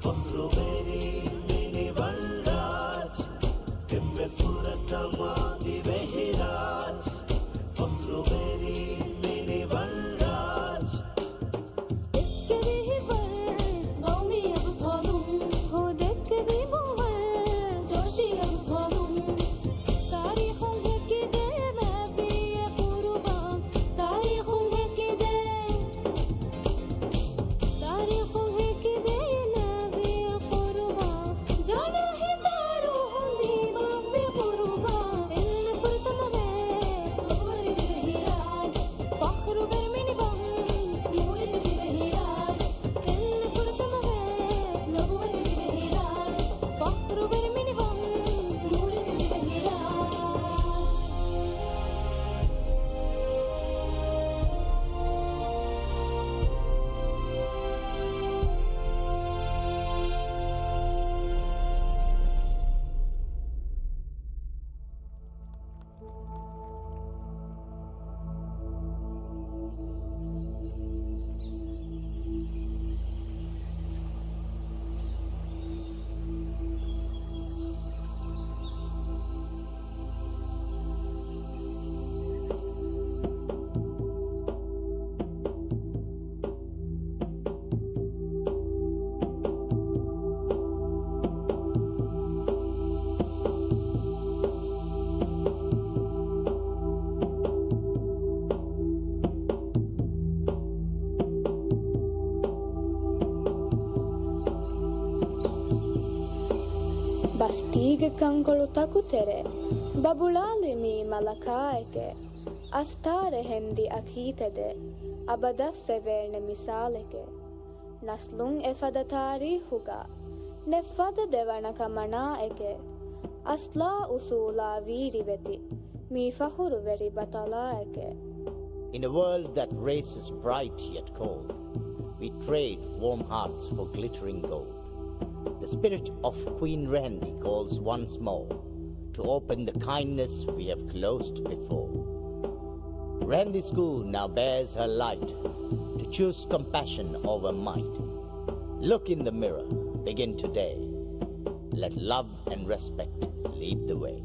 ފަޚްރުވެރި މިނިވަން ރާޖް، އެންމެ ފުރަތަމަ ދިވެހިރާޖް، ފަޚްރުވެރި މިނިވަން ރާޖް. ދެއްކެވި ހިތްވަރު ގައުމީ އަބުޠާލުން، ހޯދެއްކެވި މުންވަރު ޖޯޝީ އަބުޠާލުން. ތާރީޚުން ހެކިދޭ މާތްވީ އެ ޤުރުބާން، ތާރީޚުން ހެކިދޭ. ތާރީޚުން ހެކިދޭ ނާވި ޤުރުބާން. ޖާނާ ހިނދާ ރޫޙުން ދީބަވި ޤުރުބާން. އެންމެ ފުރަތަމަ ވެސް ނުބުވަތި ދިވެހިރާޖެ، ފަޚްރުވެރި މިނިވަން ނޫރެތި ދިވެހިރާޖެ. އެންމެ ފުރަތަމަ ވެސް ނުބުވަތި ދިވެހިރާޖެ، ފަޚްރުވެރި މިނިވަން ނޫރެތި ދިވެހިރާޖެ. ބަސްތީގެ ކަންކޮޅު ތަކުތެރޭ ބަބުޅާލި މީ މަލަކާއެކޭ. އަސްތާރެ ހެންދި އަކީތެދޭ އަބަދަށް ފެވޭނެ މިސާލެކޭ. ނަސްލުން އެފަދަ ތާރީޚުގަ ނެތް ފަދަ ދެވަނަ ކަމަނާއެކޭ. އަސްލާ އުސޫލާ ވީރިވެތި މީ ފަޚުރުވެރި ބަޠަލާއެކޭ. In a world that races bright yet cold, we trade warm hearts for glittering gold. The spirit of Queen Rehendi calls once more to open the kindness we have closed before. Rehendi School now bears her light to choose compassion over might. Look in the mirror, begin today. Let love and respect lead the way.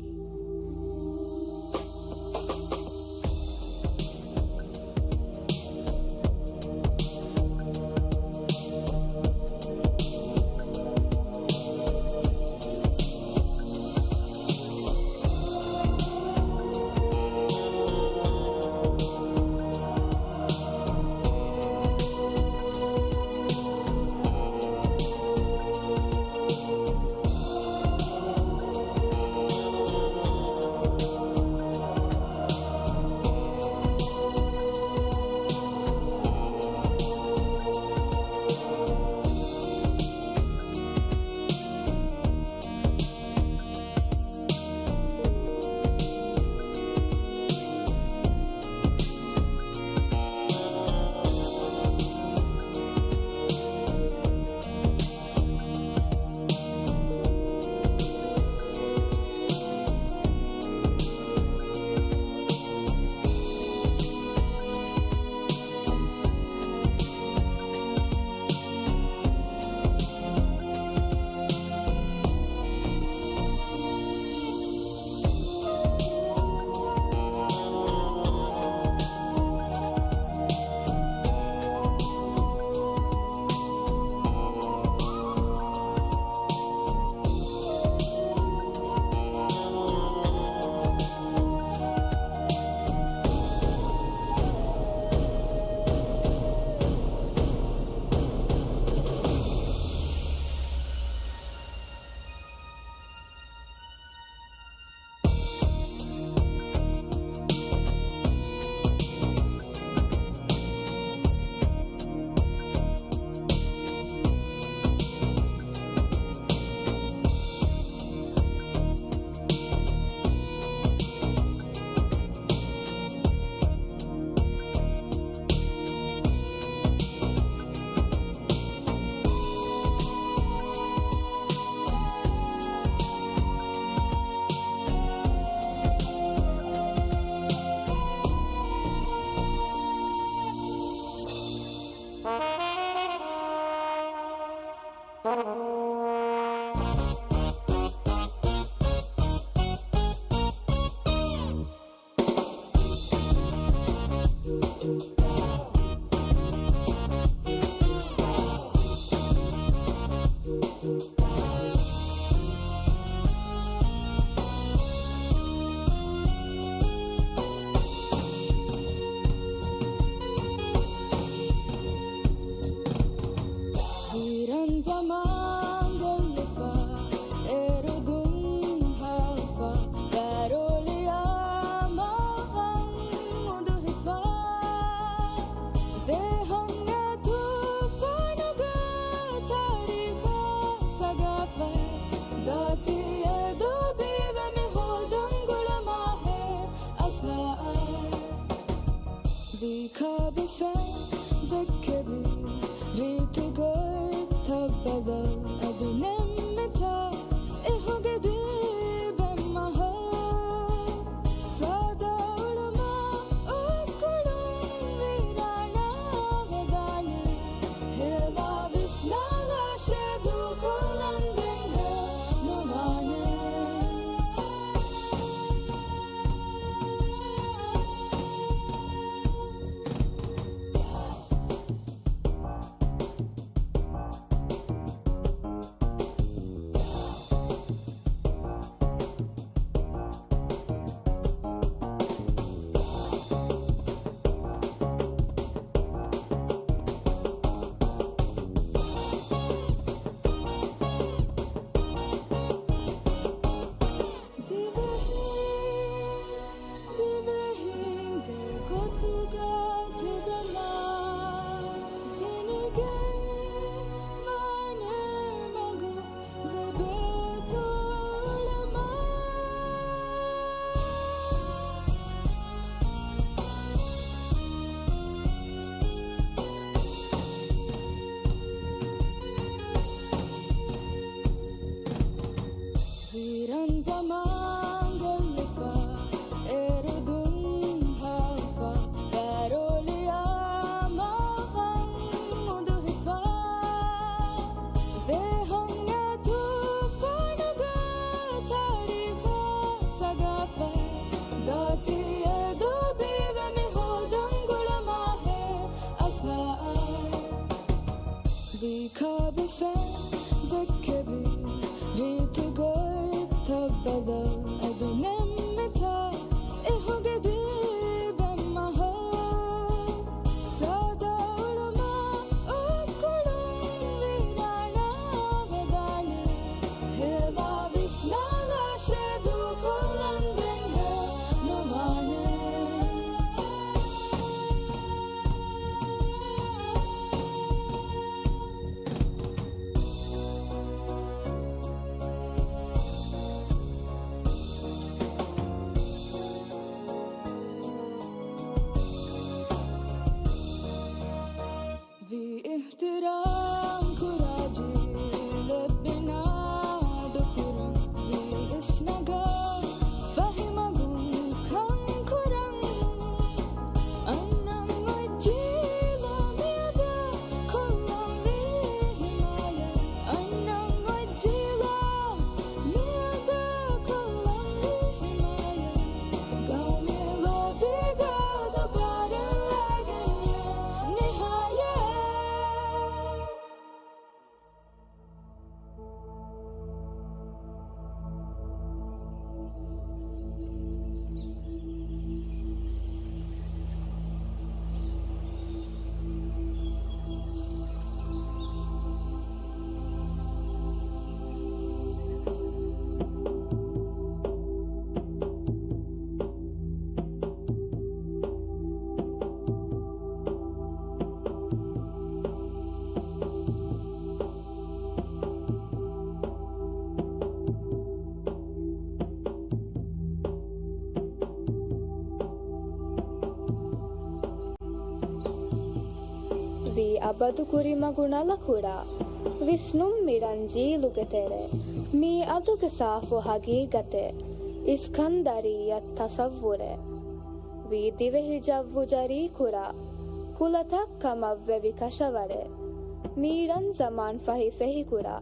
ވީރަން ޒަމާން ގެއްލިފަ، އޭރު ދުން ހައްފަ، ދާރޯލިޔާ މާހަން އުދުހިފަ. ދޭހަން އެ ތޫފާނުގެ ތާރީޚާ ސަގާފަތް، ދާތި އެ ދޫބީވެ މި ހޯދަން ގުޅަ މާހެއް އަސާއަށް. ވީ ކާބިފަ ދެއްކެވި ރީތި ގޮތްތައް ބަދަލު އަދު ނެއްމެތާ އެހުގެ ދީބެއް މަހަށް. ސާދާ އުޅުމާ އުކުޅުން ވީރާނާ ވެދާނެ. ހޭލާ ވިސްނާލާށޭ ދޫކޮށްލަން ދެން ހެޔޮ ނުވާނެ. ދިވެހި ދިވެހިންގެ ގޮތުގަ ތިބެމާ، ދެނެގެން މާނަ މަގު ލިބޭތޯ އުޅަމާ. ވީރަން ޒަމާން ގެއްލިފަ، އޭރު ދުން ހައްފަ، ދާރޯލިޔާ މާހަން އުދުހިފަ. ދޭހަން އެ ތޫފާނުގެ ތާރީޚާ ސަގާފަތް، ދާތި އެ ދޫބީވެ މި ހޯދަން ގުޅަ މާހެއް އަސާއަށް. ވީ ކާބިފަ ދެއްކެވި ރީތި ގޮތްތައް ބަދަލު އަދު ނެއްމެތާ އެހުގެ ދީބެއް މަހަށް. ސާދާ އުޅުމާ އުކުޅުން ވީރާނާ ވެދާނެ. ހޭލާ ވިސްނާލާށޭ ދޫކޮށްލަން ދެން ހެޔޮ ނުވާނެ. ވީ އިޙްތިރާމް ކުރާ ޖީލެއް ބިނާ ދުކުރަން، ވީ އިސްނަގާ ފަހި މަގުން ކަން ކުރަން. އަންނަން އޮތް ޖީލާ މިއަދާ ކޮށްލަން ވީ ހިމާޔަތް. އަންނަން އޮތް ޖީލާ މިއަދާ ކޮށްލަން ވީ ހިމާޔަތް. ގައުމީ ލޯބީގަ ދުބާރައްލައިގެން ނިހާޔަތް. ވީ އަބަދު ކުރިމަގު ނަލަކުޅާ، ވިސްނުން މި ރަންޖީލުގެ ތެރެ، މިއަދުގެ ސާފު ހަގީގަތެއް، އިސްކަންދަރިއްޔަ ތަސައްވުރެއް. ވީ ދިވެހި ޖައްވު ޖަރީކުރާ، ކުލަތައް ކަމަށްވެވި ކަށަވަރެއް. މީރަން ޒަމާން ފަހި ފެހިކުރާ،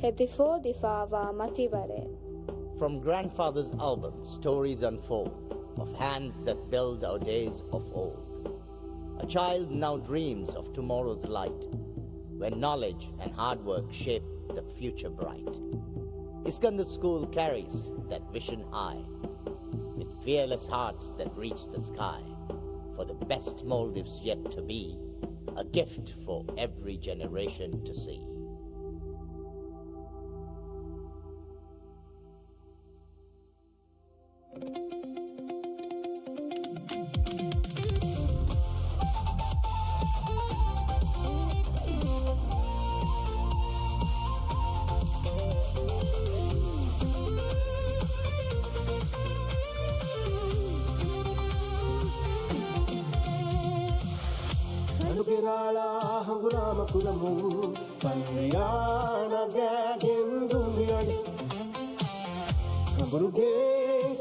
ހެދި ފޯދިފާވާ މަތިވަރެއް. From grandfather's album, stories unfold of hands that build our days of old. A child now dreams of tomorrow's light, where knowledge and hard work shape the future bright. Iskandar School carries that vision high, with fearless hearts that reach the sky, for the best Maldives yet to be, a gift for every generation to see. ކަނޑުގެ ރާޅާ ހަނގުރާމަ ކުރަމުން، ފަންރިޔާނަ ގާގެން ދުންވި އަޑި. ކަނބުރުގެ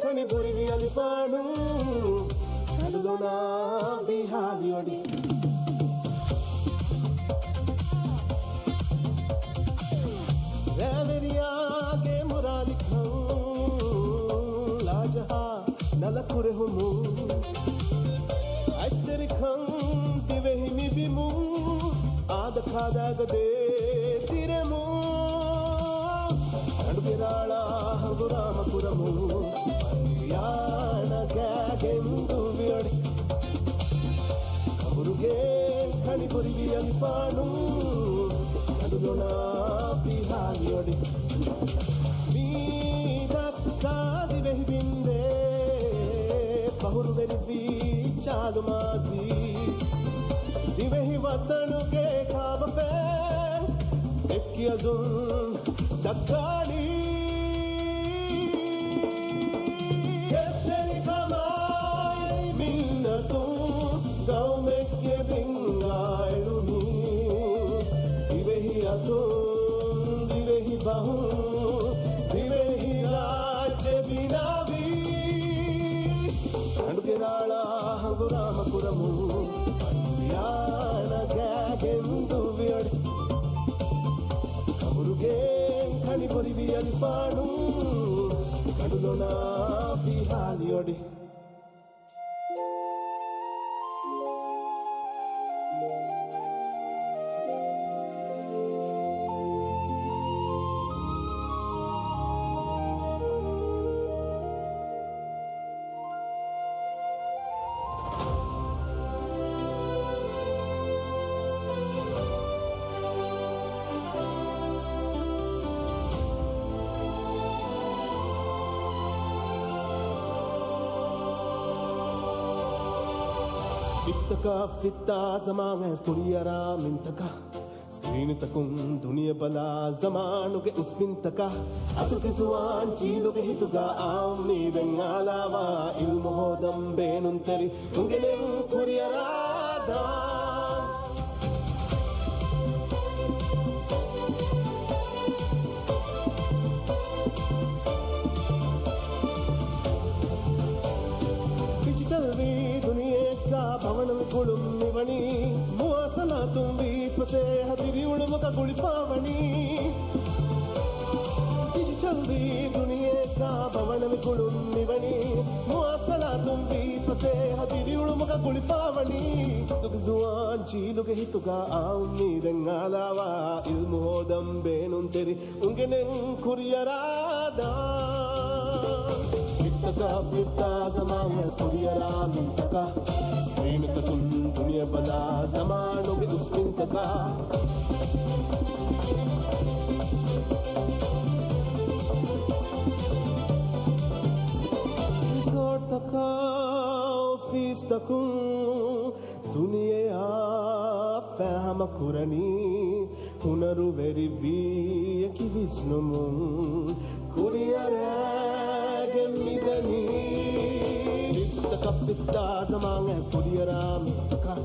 ކަނި ބުރިވި އަލިފާނު، ކަނޑުލޮނާ ވީހާލި އޮޑި. ރޭވެރިޔާގެ މުރާލިކަން، ލާޖަހާ ނަލަ ކުރެހުމުން، އަތްތެރިކަން ދިވެހި މިބިމުން، އާދަ ކާދާގަ ދޭ ދިރެމުން. ކަނޑުގެ ރާޅާ ހަނގުރާމަ ކުރަމުން، ފަންރިޔާނަ ގާގެން ދުންވި އޮޑި. ކަނބުރުގެ ކަނި ބުރިވި އަލިފާނު، ކަނޑުލޮނާ ވީހާލި އޮޑި. މީ ދައްކާ ދިވެހި ބިންދޭ، ފަހުރުވެރިވީ ޗާލު މާޒީ. ދިވެހި ވަތަނުގެ ކާބަފައިން، އެއްކިޔަދުން ދައްކާނީ. ކެޕްޓަން ކަމާއި މިންނަތުން، ގައުމެއްގެ ބިންގާ އެޅުނީ. ދިވެހި އަތުން، ދިވެހި ބަހުން، ދިވެހި ރާއްޖެ ބިނާވީ. ކަނޑުގެ ރާޅާ ހަނގުރާމަ ކުރަމުން، ފަންރިޔާނަ ގާގެން ދުންވި އޮޑި. ކަނބުރުގެ ކަނި ބުރިވި އަލިފާނު، ކަނޑުލޮނާ ވީހާލި އޮޑި. ފިއްތަކަށް ފިއްތާ ޒަމާން އައިސް ކުރިއަރާ މިންތަކަށް، ސްކްރީނުތަކުން ދުނިޔެ ބަލާ ޒަމާނުގެ އުސްމިންތަކަށް، އަތުގެ ޒުވާން ޖީލުގެ ހިތުގަ އާ އުއްމީދެއް އާލާވާ، އިލްމު ހޯދަން ބޭނުންތެރި އުނގެނެން ކުރިއަރާ ދާން. ޑިޖިޓަލް ވީ ދުނިޔެއެއްގަ ބަވަނަވި ގުޅުން މިވަނީ، މުވާސަލާތުން ވީ ފަސޭހަ ދިރިއުޅުމުގަ ގުޅިފަވަނީ. ޑިޖިޓަލް ވީ ދުނިޔެއެއްގަ ބަވަނަވި ގުޅުން މިވަނީ، މުވާސަލާތުން ވީ ފަސޭހަ ދިރިއުޅުމުގަ ގުޅިފަވަނީ. ދުގި ޒުވާން ޖީލުގެ ހިތުގަ އާ އުއްމީދެއް އާލާވާ، އިލްމު ހޯދަން ބޭނުންތެރި އުނގެނެން ކުރިއަރާ ދާން. ފިއްތަކަށް ފިއްތާ ޒަމާން އައިސް ކުރިއަރާ މިންތަކަށް، ސްކްރީނުތަކުން ދުނިޔެ ބަލާ ޒަމާނުގެ އުސްމިންތަކަށް. ރިސޯޓްތަކާ އޮފީސްތަކުން ދުނިޔެއާ ފާހަމަ ކުރަނީ، ހުނަރުވެރިވީ އެކި ވިސްނުމުން ކުރިއަރާގެން މިދަނީ. ފިއްތަކަށް ފިއްތާ ޒަމާން އައިސް ކުރިއަރާ މިންތަކަށް،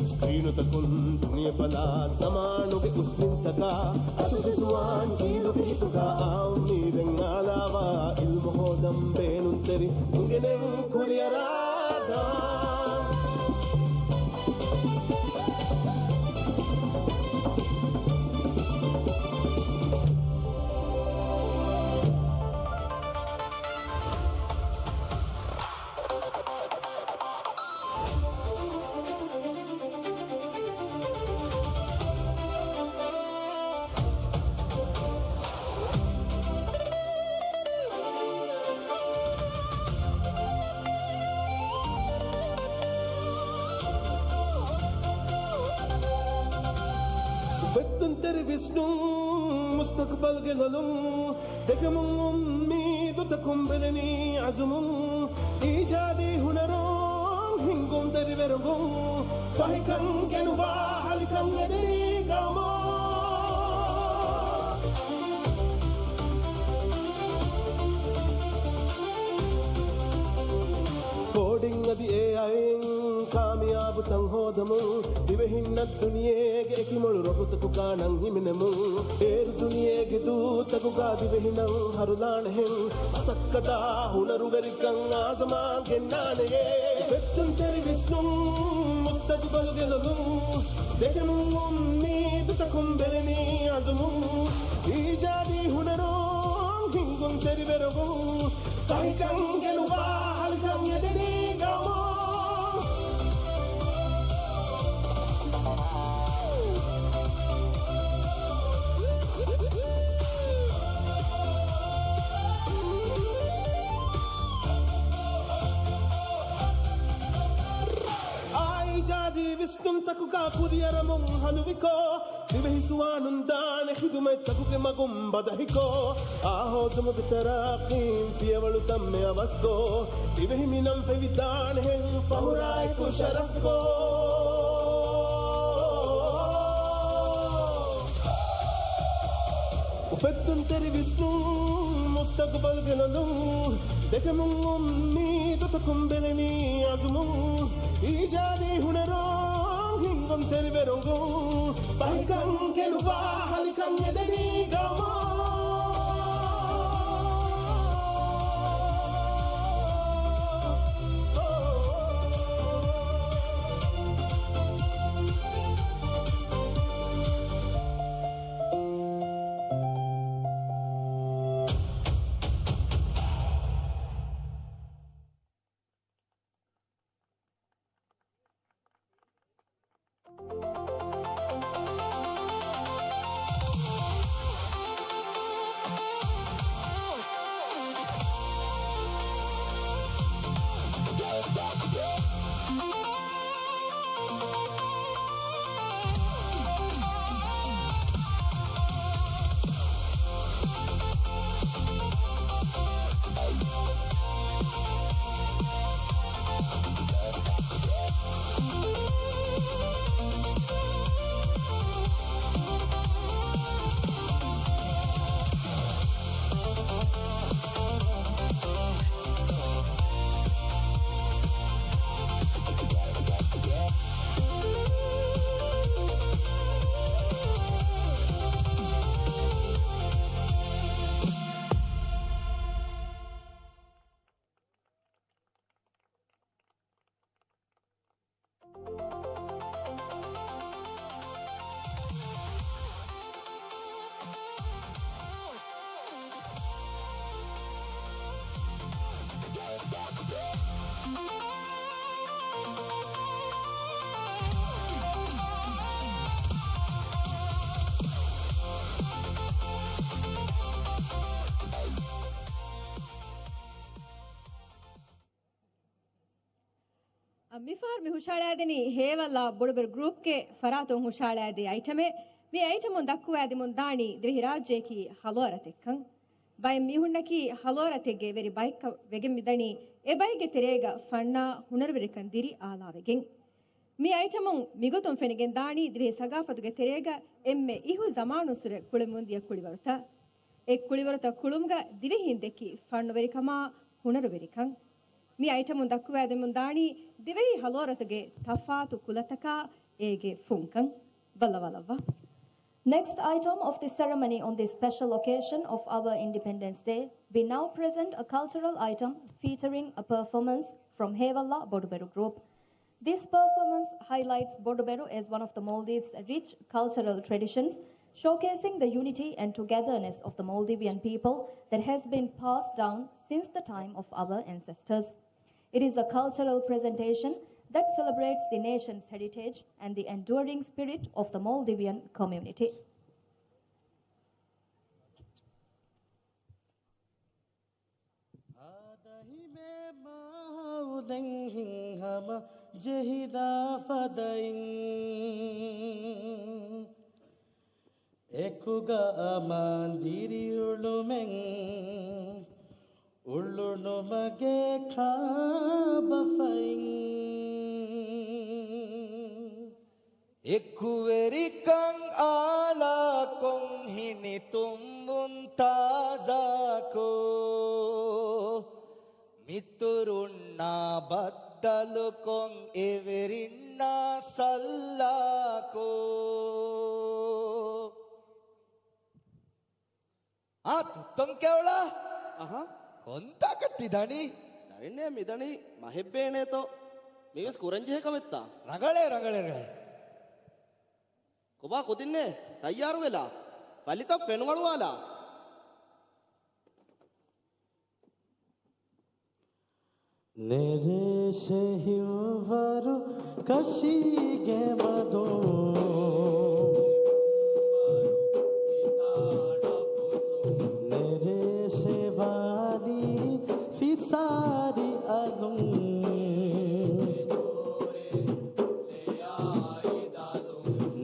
ސްކްރީނުތަކުން ދުނިޔެ ބަލާ ޒަމާނުގެ އުސްމިންތަކަށް، އަތުގެ ޒުވާން ޖީލުގެ ހިތުގަ އާ އުއްމީދެއް އާލާވާ، އިލްމު ހޯދަން ބޭނުންތެރި އުނގެނެން ކުރިއަރާ ދާން. ފެއްދުންތެރި ވިސްނުން، މުސްތަޤްބަލްގެ ލޮލުން، ދެކެމުން އުއްމީދުތަކުން ބެލެނީ އަޒުމުން. އީޖާދީ ހުނަރުން، ހިންގުންތެރި ވެރުން، ފަހިކަން ގެނުވާ ހަލިކަން އެދެނީ ގައުމުން. ކޯޑިން އަދި އޭއައިން ކާމިޔާބު ތަން ހޯދަމުން، ދިވެހިންނަށް ދުނިޔޭގެ އެކިމޮޅު ރޮގުތަކުގާ ނަން ހިމެނެމުން، އޭރު ދުނިޔޭގެ ދޫތަކުގާ ދިވެހިނަން ހަރުލާނެހެން، މަސައްކަތާ ހުނަރުވެރިކަން އާޒަމާ ގެންނާނެޔޭ. ފެއްދުންތެރި ވިސްނުން، މުސްތަޤްބަލްގެ ލޮލުން، ދެކެމުން އުއްމީދުތަކުން ބެލެނީ އަޒުމުން. އީޖާދީ ހުނަރުން، ހިންގުންތެރި ވެރުން، ފަހިކަން ގެނުވާ ހަލިކަން އެދެނީ ގައުމުން. އާ އީޖާދީ ވިސްނުންތަކުގާ ކުރިއަރަމުން ހަލުވިކޮށް، ދިވެހި ޒުވާނުން ދާނެ ޚިދުމަތްތަކުގެ މަގުން ބަދަހިކޮށް، އާ ހޯދުމުގެ ތަރައްޤީން ފިޔަވަޅުތައް މެ އަވަސްކޮށް، ދިވެހި މިނަން ފެވިދާނެހެން ފަހުރާއެކު ޝަރަފްކޮށް. އުފެއްދުންތެރި ވިސްނުން، މުސްތަޤްބަލްގެ ލޮލުން، ދެކެމުން އުއްމީދުތަކުން ބެލެނީ އަޒުމުން. އީޖާދީ ހުނަރުން، ހިންގުންތެރި ވެރުން، ފަހިކަން ގެނުވާ ހަލިކަން އެދެނީ ގައުމުން. މިފަހަރު މި ހުށައަޅައިދެނީ ހޭވައްލާ ބޮޑުބެރު ގްރޫޕްގެ ފަރާތުން ހުށައަޅައިދޭ އައިޓަމެއް. މި އައިޓަމުން ދައްކުވައިދެމުން ދާނީ ދިވެހިރާއްޖެއަކީ ހަލޯރަތެއްކަން. ބައެއް މީހުންނަކީ ހަލޯރަތެއްގެ ވެރި ބައެއްކަން ވެގެން މިދަނީ، އެ ބައެއްގެ ތެރޭގަ ފަންނާ ހުނަރުވެރިކަން ދިރި އާލާވެގެން. މި އައިޓަމުން މިގޮތުން ފެނިގެން ދާނީ ދިވެހި ސަގާފަތުގެ ތެރޭގަ އެންމެ އިހު ޒަމާނުއްސުރެ ކުޅެމުންދިޔަ ކުޅިވަރުތައް. އެ ކުޅިވަރުތައް ކުޅުމުގަ ދިވެހީން ދެއްކި ފަންނުވެރިކަމާ ހުނަރުވެރިކަން. މި އައިޓަމުން ދައްކުވައިދެމުން ދާނީ ދިވެހި ހަލޯރަތުގެ ތަފާތު ކުލަތަކާ އޭގެ ފުންކަން. ބައްލަވާލައްވާ. Next item of the ceremony on this special occasion of our Independence Day, we now present a cultural item featuring a performance from Hewalla Boduberu Group. This performance highlights Boduberu as one of the Maldives' rich cultural traditions, showcasing the unity and togetherness of the Maldivian people that has been passed down since the time of our ancestors. It is a cultural presentation that celebrates the nation's heritage and the enduring spirit of the Maldivian community. އާދަހިމޭ މާހައުލެން ހިންހަމަ ޖެހިދާ ފަދައިން. އެކުގަ އަމާން ދިރިއުޅުމެއް އުޅުނުމަގެ ކާބަފައިން. އެކުވެރިކަން އާލާކޮށް ހިނިތުންވުން ތާޒާކޮށް، މިތުރުންނާ ބައްދަލުކޮށް އެވެރިންނާ ސައްލާކޮށް. އާ، ތުއްތޮން ކެވަޅާ. އަހަ. ކޮންތާކަށް ތި ދަނީ؟ ދަނީނޭ، މި ދަނީ މަހެއް ބޭނޭތޯ. މީވެސް ކުރަންޖެހޭ ކަމެއްތާ. ރަނގަޅޭ، ރަނގަޅޭ، ރަނގަޅޭ. ކޮބާ ކުދިންނޭ ތައްޔާރުވެލާ. ފަލިތައް ފެނުވަޅުވާލާ. ނެރޭށެ ހިތްވަރު ކަށީގެ މަދުން. ނެރޭށެ ވާނީ ފިސާރި އަލުން.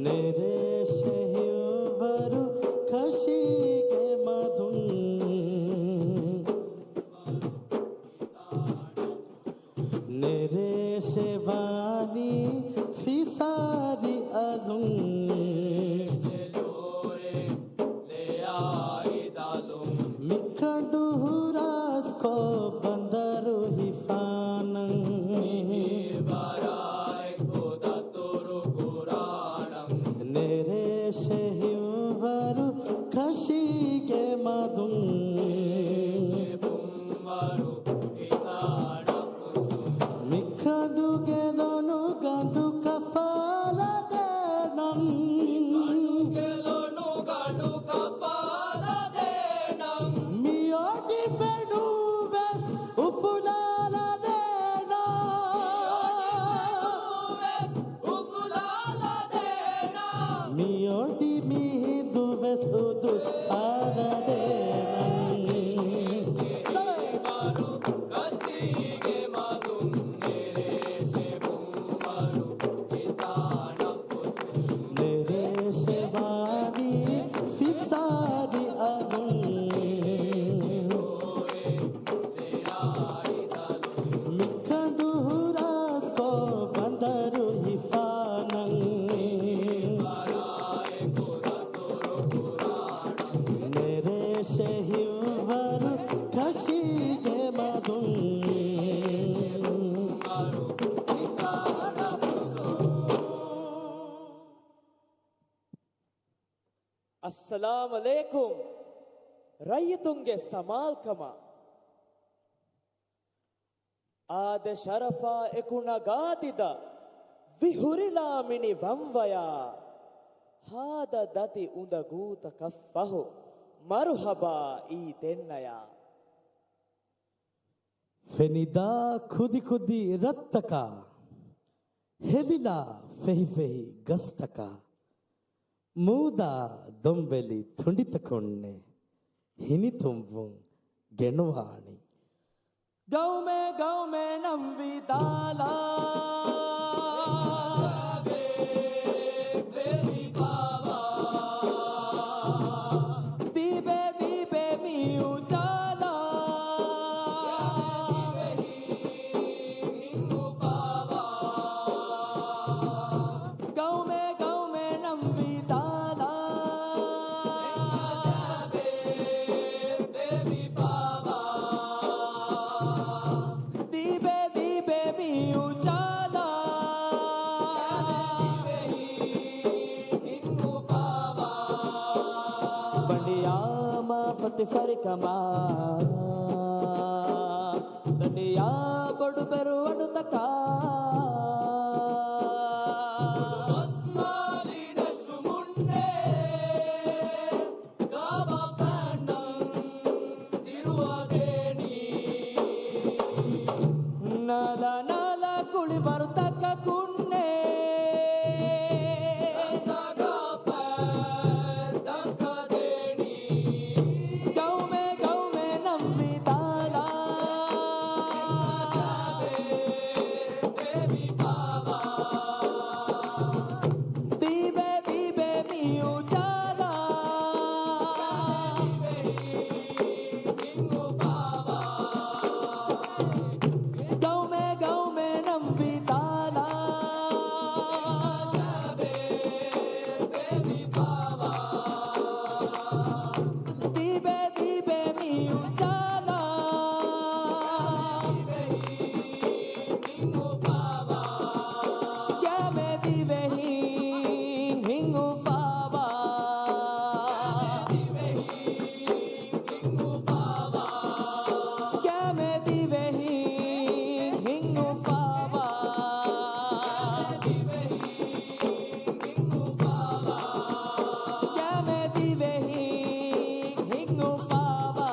ނެރޭށެ ހިތްވަރު ކަށީގެ މަދުން. ނެރޭށެ ވާނީ ފިސާރި އަލުން. މިކަނޑު ހުރާސްކޮށް ބަނދަރު ހިފާނަން. ނެރޭށެ ހިތްވަރު ކަށީގެ މަދުން. މިކަނޑުގެ ލޮނުގަނޑު ކަފާލަދޭނަން. މިއޮޑި ފެނުން ވެސް އުފުލާލަދޭނަން. މިއޮޑި މިހިނދު ވެސް އުދުއްސާލަދޭނަން. ނެރޭށެ ވާނީ ފިސާރި އަލުން. މިކަނޑު ހުރާސްކޮށް ބަނދަރު ހިފާނަން. ނެރޭށެ ހިތްވަރު ކަށީގެ މަދުން. އައްސަލާމް ޢަލައިކުމް. ރައްޔިތުންގެ ސަމާލްކަމަށް އާދެ ޝަރަފާ އެކު ނަގާ ދިދަ، ވި ހުރިލާ މިނި ވަންވަޔާ، ހާދަ ދަތި އުނދަގޫތަކަށް ފަހު، މަރުޙަބާ އީދެއްނަޔާ. ފެނިދާ ކުދިކުދި ރަށްތަކާ، ހެލިލާ ފެހިފެހި ގަސްތަކާ، މޫދާ ދޮންވެލި ތުނޑިތަކުންނޭ، ހިނިތުންވުން ގެނުވާނީ. ގައުމޭ ގައުމޭ ނަން ވިދާލާ، ދީބޭ ދީބޭ މި އުޖާލާ، ގައުމޭ ގައުމޭ ނަން ވިދާލާ، ދީބޭ ދީބޭ މި އުޖާލާ، ބަނޑިޔާ މާ ފަތި ފަރިކަމާ، ދަނޑިޔާ ބޮޑުބެރު ވަޑުތަކާ، ބޮޑު މަސްމާލި ނެށުމުންނޭ، ގާބާފައިންނަން ދިރުވާދޭނީ. ނާލާ ނާލާ ކުޅިވަރުތަކަކުންނޭ، ރަސްތާގާފައިން ދަންކަދޭނީ. ގައުމޭ ގައުމޭ ނަން ވިދާލާ، ދީބޭ ދީބޭ މި އުޖާލާ، އުފާވާ. ކަމެ ދިވެހީން ހިން އުފާވާ. ކަމެ ދިވެހީން ހިން އުފާވާ.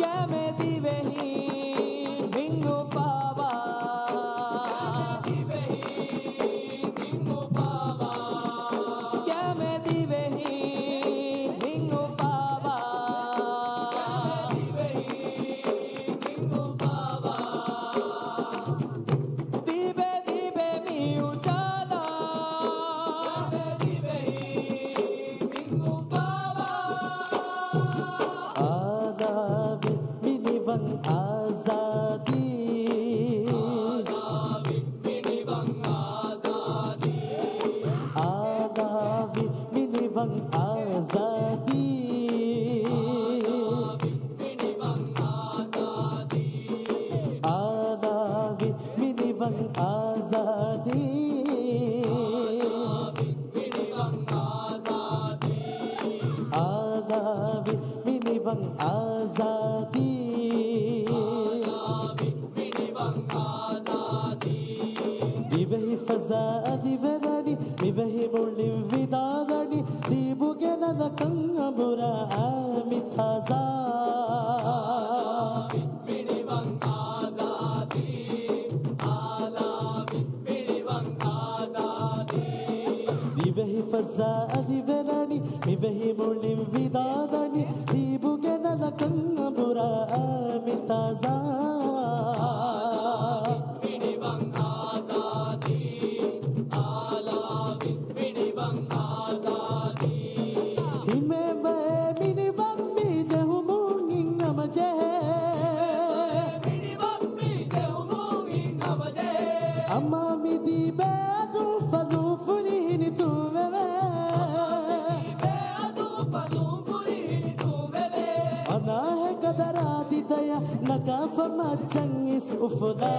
ކަމެ ދިވެހީން ހިން އުފާވާ. ކަމެ ދިވެހީން ހިން އުފާވާ. ދިބެ ދިބެ މި އުޖާލާ. އާލާވި މިނިވަން އާޒާދީ. އާލާވި މިނިވަން އާޒާދީ. އާލާވި މިނިވަން އާޒާދީ. އާލާވި މިނިވަން އާޒާދީ. ދިވެހި ފަޒާ އަލިވެލަނި، މިވެހި މުޅިން ވިދާލަނި، ދީބުގެ ނަލަކަށް އަނބުރާ އާ މި ތާޒާ. ދިވެހި ފަޒާ އަލިވެލަނި، މިވެހި މުޅިން ވިދާލަނި، ދީބުގެ ނަލަކަށް އަނބުރާ އާ މި ތާޒާ. ހިމޭން ބައެއް މިނިވަން މި ޖެހުމުން ހިތްހަމަޖެހޭ. އަމާ މި ދީބެ އަދު ފަލު ފުރިހިނި ތޫވެވޭ. އަނާހެ ގަދަރާ ދިދަޔަށް ނަގާފަ މައްޗަށް އިސް އުފުލާ.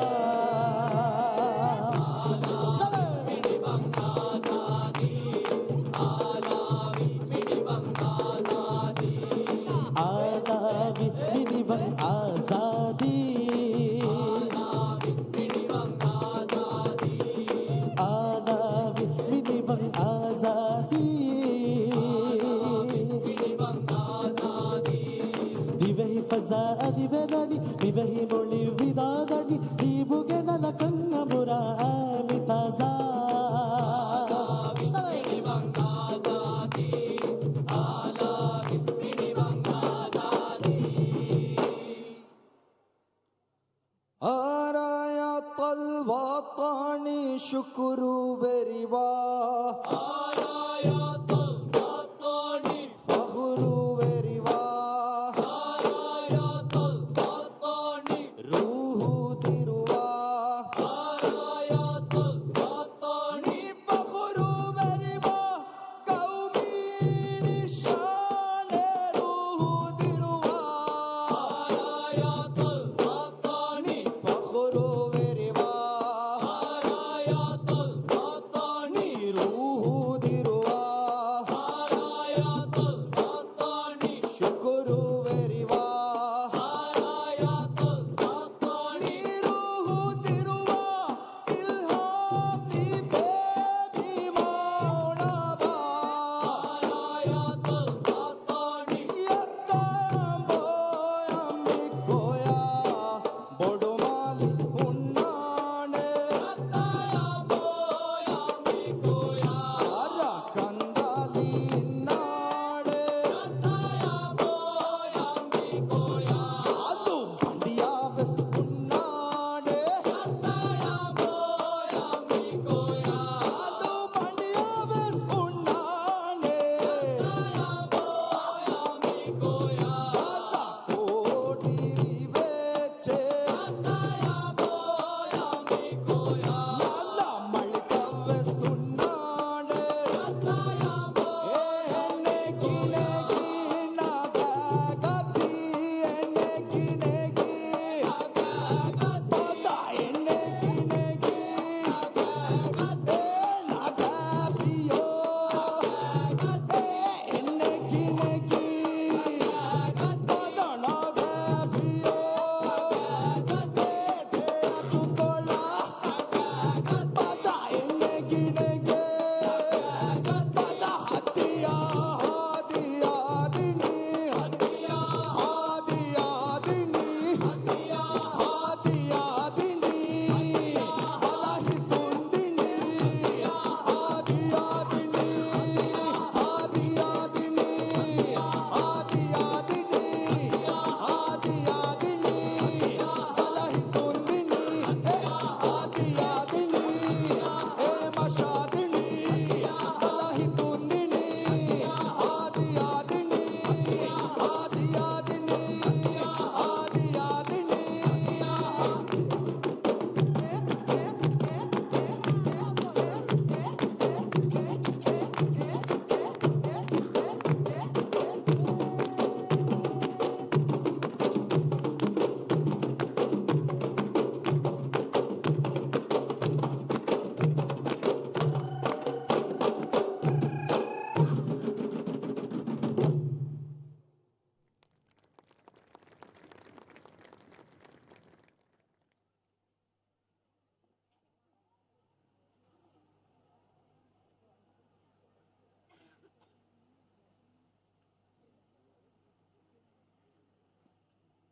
އާލާވި މިނިވަން އާޒާދީ. އާލާވި މިނިވަން އާޒާދީ. ދިވެހި ފަޒާ އަލިވެލަނި، މިވެހި މުޅިން ވިދާލަނި، ދީބުގެ ނަލަކަށް އަނބުރާ އާ މި ތާޒާ. އާރާޔާ ތަލްވާ ތާނީ ޝުކުރުވެރިވާ. ފަޚުރުވެރިވާ. ރޫޙު ދިރުވާ. ފަޚުރުވެރިވާ. ޤައުމީ ނިޝާނެއް ރޫޙު ދިރުވާ. ފަޚުރުވެރިވާ. ރޫޙު ދިރުވާ.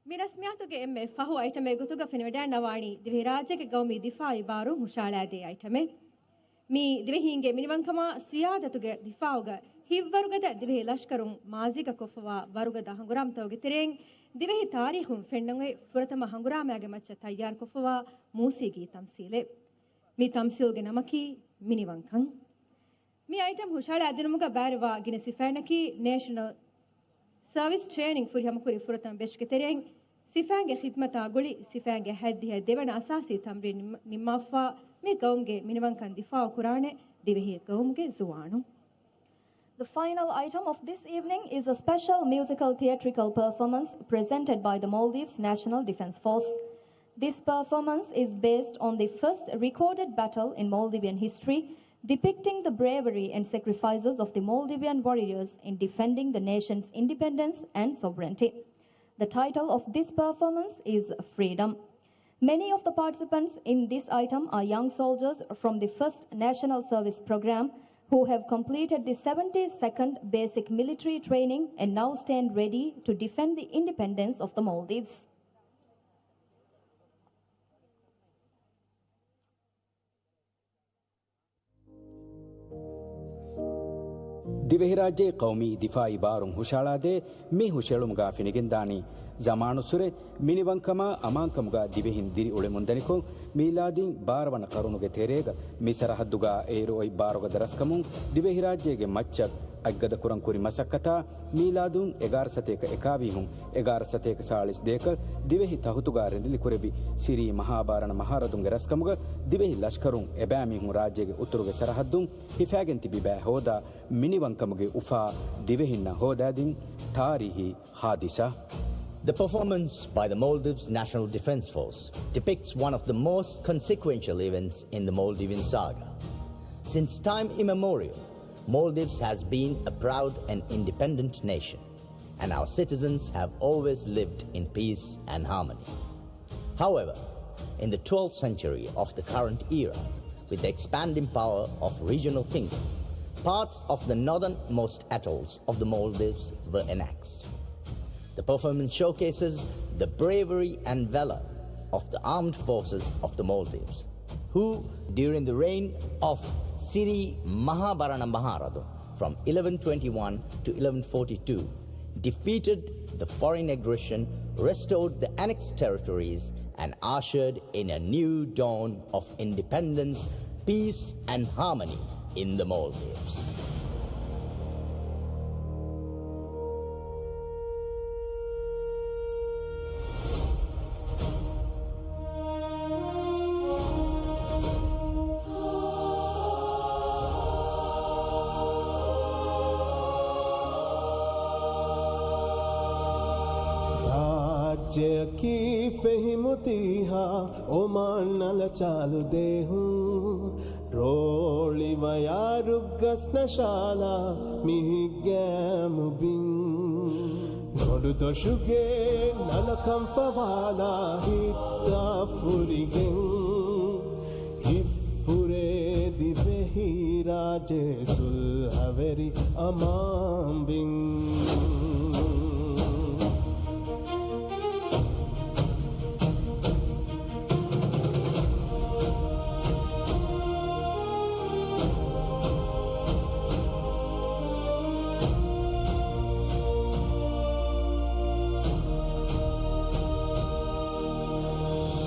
މި ރަސްމިއްޔާތުގެ އެންމެ ފަހު އައިޓަމެއް ގޮތުގަ ފެނިވަޑައިގަންނަވާނީ ދިވެހިރާއްޖޭގެ ގައުމީ ދިފާއީ ބާރު ހުށައަޅާދޭ އައިޓަމެއް. މި ދިވެހީންގެ މިނިވަންކަމާ ސިޔާދަތުގެ ދިފާއުގަ ހިތްވަރުގަދަ ދިވެހި ލަޝްކަރުން މާޒީގަ ކޮށްފަވާ ވަރުގަދަ ހަނގުރާމަތަކުގެ ތެރެއިން ދިވެހި ތާރީޚުން ފެންނަން އޮތް ފުރަތަމަ ހަނގުރާމައިގެ މައްޗަށް ތައްޔާރުކޮށްފަވާ މޫސީގީ ތަމްސީލެއް. މި ތަމްސީލްގެ ނަމަކީ މިނިވަންކަން. މި އައިޓަމް ހުށައަޅާދިނުމުގަ ބައިވެރިވާ ގިނަ ސިފައިންނަކީ ނޭޝަނަލް ސަރވިސް ޓްރޭނިން ފުރިހަމަކުރި ފުރަތަމަ ބެޗްގެ ތެރެއިން ސިފައިންގެ ޚިދްމަތާ ގުޅި، ސިފައިންގެ ހަތްދިހަ ދެވަނަ އަސާސީ ތަމްރީން ނިންމަ-، ނިންމާފަވާ މި ގައުމުގެ މިނިވަންކަން ދިފާއު ކުރާނެ ދިވެހި ގައުމުގެ ޒުވާނުން. The final item of this evening is a special musical theatrical performance presented by the Maldives National Defence Force. This performance is based on the first recorded battle in Maldivian history, depicting the bravery and sacrifices of the Maldivian warriors in defending the nation's independence and sovereignty. The title of this performance is Freedom. Many of the participants in this item are young soldiers from the first National Service Program who have completed the seventy-second Basic Military Training and now stand ready to defend the independence of the Maldives. ދިވެހިރާއްޖޭ ޤައުމީ ދިފާއީ ބާރުން ހުށައަޅާދޭ މި ހުށައެޅުމުގަ ފެނިގެންދާނީ، ޒަމާނުއްސުރެ މިނިވަންކަމާ އަމާންކަމުގަ ދިވެހިން ދިރިއުޅެމުންދަނިކޮށް، މީލާދީން ބާރަ ވަނަ ޤަރުނުގެ ތެރޭގަ މި ސަރަހައްދުގަ އޭރު އޮތް ބާރުގަދަ ރަސްކަމުން ދިވެހިރާއްޖޭގެ މައްޗަށް އަތްގަދަކުރަން ކުރި މަސައްކަތާ، މީލާދުން އެގާރަ ސަތޭކަ އެކާވީހުން އެގާރަ ސަތޭކަ ސާޅީސް ދޭކަ ދިވެހި ތަހުތުގަ ރެނދެލިކުރެއްވި ސިރީ މަހާބާރަނަ މަހާރަދުންގެ ރަސްކަމުގަ ދިވެހި ލަޝްކަރުން އެބައިމީހުން ރާއްޖޭގެ އުތުރުގެ ސަރަހައްދުން ހިފައިގެން ތިބި ބައި ހޯދާ، މިނިވަންކަމުގެ އުފާ ދިވެހިންނަށް ހޯދާދިން ތާރީހީ ހާދިސާ. The performance by the Maldives National Defence Force depicts one of the most consequential events in the Maldivian saga. Since time immemorial, Maldives has been a proud and independent nation, and our citizens have always lived in peace and harmony. However, in the twelfth century of the current era, with the expanding power of regional kingdom, parts of the northernmost atolls of the Maldives were annexed. The performance showcases the bravery and valor of the armed forces of the Maldives, who, during the reign of Siri Mahabarana Maharadu from eleven twenty-one to eleven forty-two, defeated the foreign aggression, restored the annexed territories, and ushered in a new dawn of independence, peace, and harmony in the Maldives. ރާއްޖެއަކީ ފެހި މުތީހާ އޮމާން ނަލަ ޗާލު ދޭހުން، ރޯޅި ވަޔާ ރުއްގަސް ނަށާލާ މިހިގައިމު ބިން. ގޮނޑުދޮށުގެ ނަލަކަން ފަވާލާ ހިތްތާ ފުރިގެން، ހިތްފުރޭ ދިވެހިރާއްޖެ ސުލްހަވެރި އަމާން ބިން.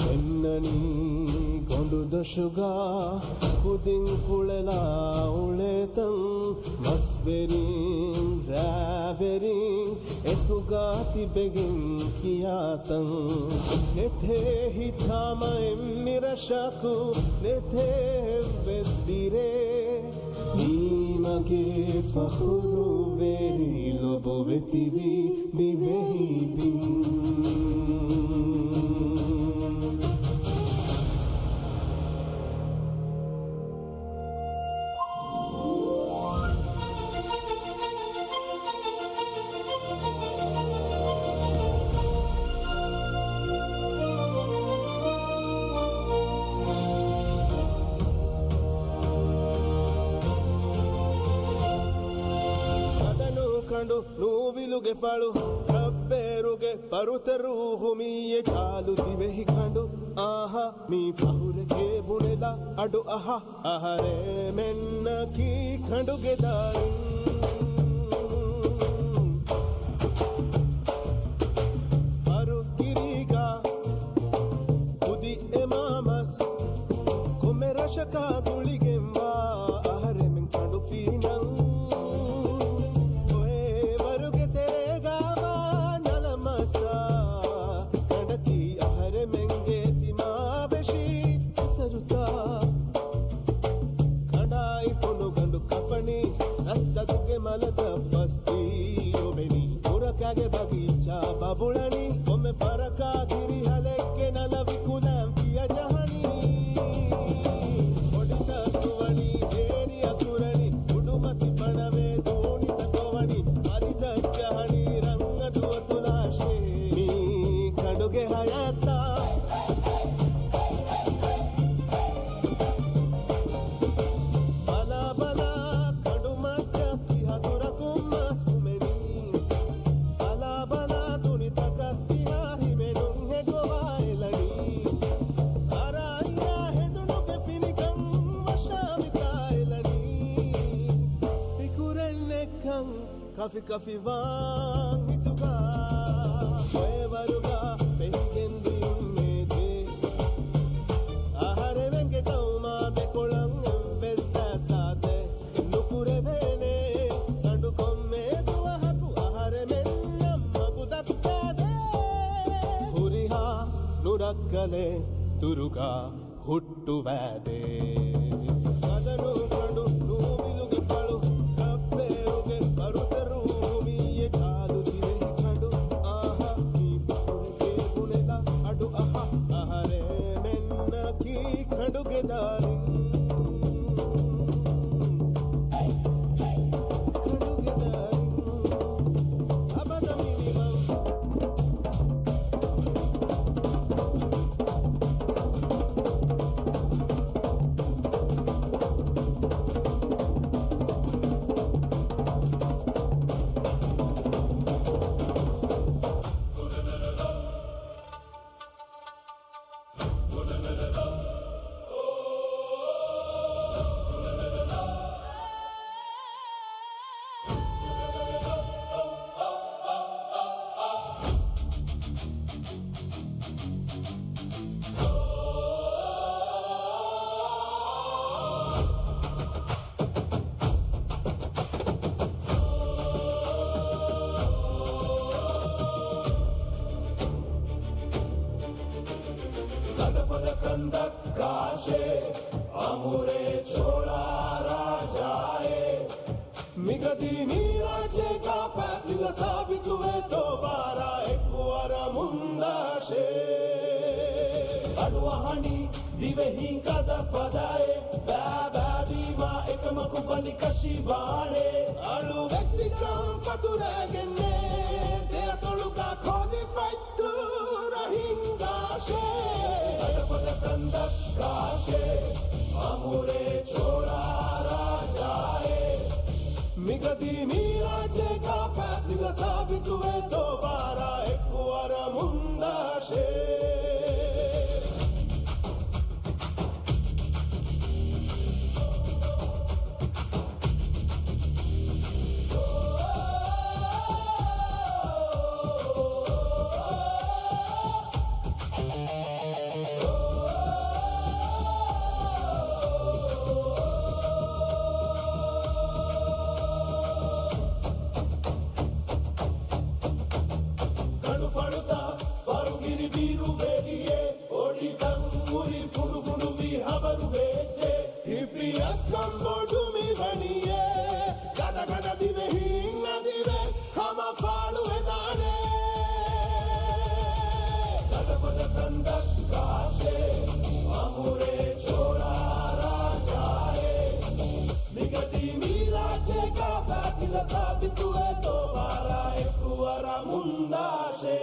ފެންނަނީ ގޮނޑުދޮށުގަ ކުދިން ކުޅެލާ އުޅޭތަން، މަސްވެރިން ރާވެރިން އެކުގަ ތިބެގެން ކިޔާތަން. ނެތޭ ހިތާމައެއް މިރަށަކު، ނެތޭ އެއްވެސް ބިރެއް. މީމަގެ ފަޚުރުވެރި ލޮބުވެތިވި ދިވެހި ބިން. ހަދަނު ކަނޑު ނޫވިލުގެ ފަޅު، ރައް ބޭރުގެ ފަރުތަ ރޫހު މީއެ ޖާލު ދިވެހި ކަނޑު. އާހާ، މީ ފަހުރެކޭ ބުނެލާ އަޑު އަހާ. އަހަރެމެންނަކީ ކަނޑުގެ ދާރިން. ފަރު ކިރީގާ ކުދި އެމާ މަސް. ކޮންމެ ރަށަކާ ގުޅިގެންވާ އަހަރެމެން ކަނޑު ފީނަން. އޮއެ ވަރުގެ ތެރޭގާވާ ނަލަމަސްތާ. ކަނޑަކީ އަހަރެމެންގެ ތިމާވެށި އިސަރުތާ. ކަނޑާއި ފޮނުގަނޑު ކަފަނީ، ރަށްތަކުގެ މަލަތައް ފަސްދީ އޮވެނީ. ބުރަކާގެ ބަގީޗާ ބަބުޅަނީ، ކޮންމެ ފަރަކާ ކިރިހަލެއްގެ ނަލަ ވިކުލާން ތިޔަ ޖަހަނީ. ބޮޑިތައް ދުވަނީ، ދޭރިއަކުރަނީ، އުޑުމަތި ބަނަވޭ ދޯނިތަކަށް ވަނީ، އަލިތައް ޖަހަނީ، ރަންއަތު އަތުލާށޭ. މީ ކަނޑުގެ ހަޔާތާ. ބަލާ ބަލާ ކަނޑުމައްޗަށް ތިހަ ދުރަކުން މަސް ފުމެނީ. ބަލާ ބަލާ ދުނިތަކަށް ތިހާ ހިމެނުން ހެގޮވާ އެލަނީ. އަރާއިރާ ހެދުނުގެ ފިނިކަން ވަށާ މިތާ އެލަނީ. ފިކުރެއް ނެއްކަން ކަފި ކަފި ވާން ހިތުގާ. އޮއެ ވަރުގާ ފެހިގެން ދިޔުން ނޭދޭ. އަހަރެމެންގެ ގައުމާ ދެކޮޅަށް އެއްވެސް ސާސާދޭ. ނުކުރެވޭނެ ކަނޑު ކޮންމެ ދުވަހަކު އަހަރެމެންނަށް މަގު ދައްކާދޭ. ހުރިހާ ނުރައްކަލެއް ދުރުގާ ހުއްޓުވާދޭ. ގަދަނޫ ކަނޑު ނޫމިލުގެ ފަޅު، ކައްބޭރުގެ ފަރުތަ ރޫހު މީއެ ޖާލު ދިވެހި ކަނޑު. އާހާ، މީ ފަހުރެކޭ ބުނެލާ އަޑު އަހާ. އަހަރެމެންނަކީ ކަނޑުގެ ދާރިން. ކަނޑުގެ ދާރިން. އަބަދަށް މިނިވަން. ގަދަފަދަ ކަންދައްކާށޭ، އަމުރޭ ޗޯޅާ ރާޖާއޭ. މިގަދީ މީރާޖޭގާ ފައިތިލަ ސާބިތުވޭ، ދޯބާރާ އެއްކު އަރަމުންދާށޭ. އަޑުއަހަނީ ދިވެހިން ގަދަފަދައޭ، ބައިބައިވީމާ އެކަމަކު ބަލިކަށިވާނޭ. އަޅުވެތިކަން ފަތުރައިގެންނޭ، ދެއަތޮޅުގަ ކޮލިފަތް ރަހިންދާށޭ. ގަދަފަދަ ކަންދައްކާށޭ، އަމުރޭ ޗޯޅާ ރާޖާއޭ. މިގަދީ މީރާޖޭގާ ފައިތިލަ ސާބިތުވޭ، ދޯބާރާ އެއްކު އަރަމުންދާށޭ. ކަނޑުފަޅުތައް ފަރުގިރި ބިރުވެރިއެއް، އޮޑިތައް ހުރި ފުނޑުފުނޑުވި ހަބަރު ވެއްޖެ. ހިފި އަސްކަން ބޮޑު މިވަނީއޭ، ގަދަގަދަ ދިވެހީން އަދިވެސް ހަމަ ފާޅުވެދާނެ. ގަދަފަދަ ކަންދައްކާށޭ، އަމުރޭ ޗޯޅާ ރާޖާއޭ. މިގަދީ މީރާޖޭގާ ފައިތިލަ ސާބިތުވޭ، ދޯބާރާ އެއްކު އަރަމުންދާށޭ.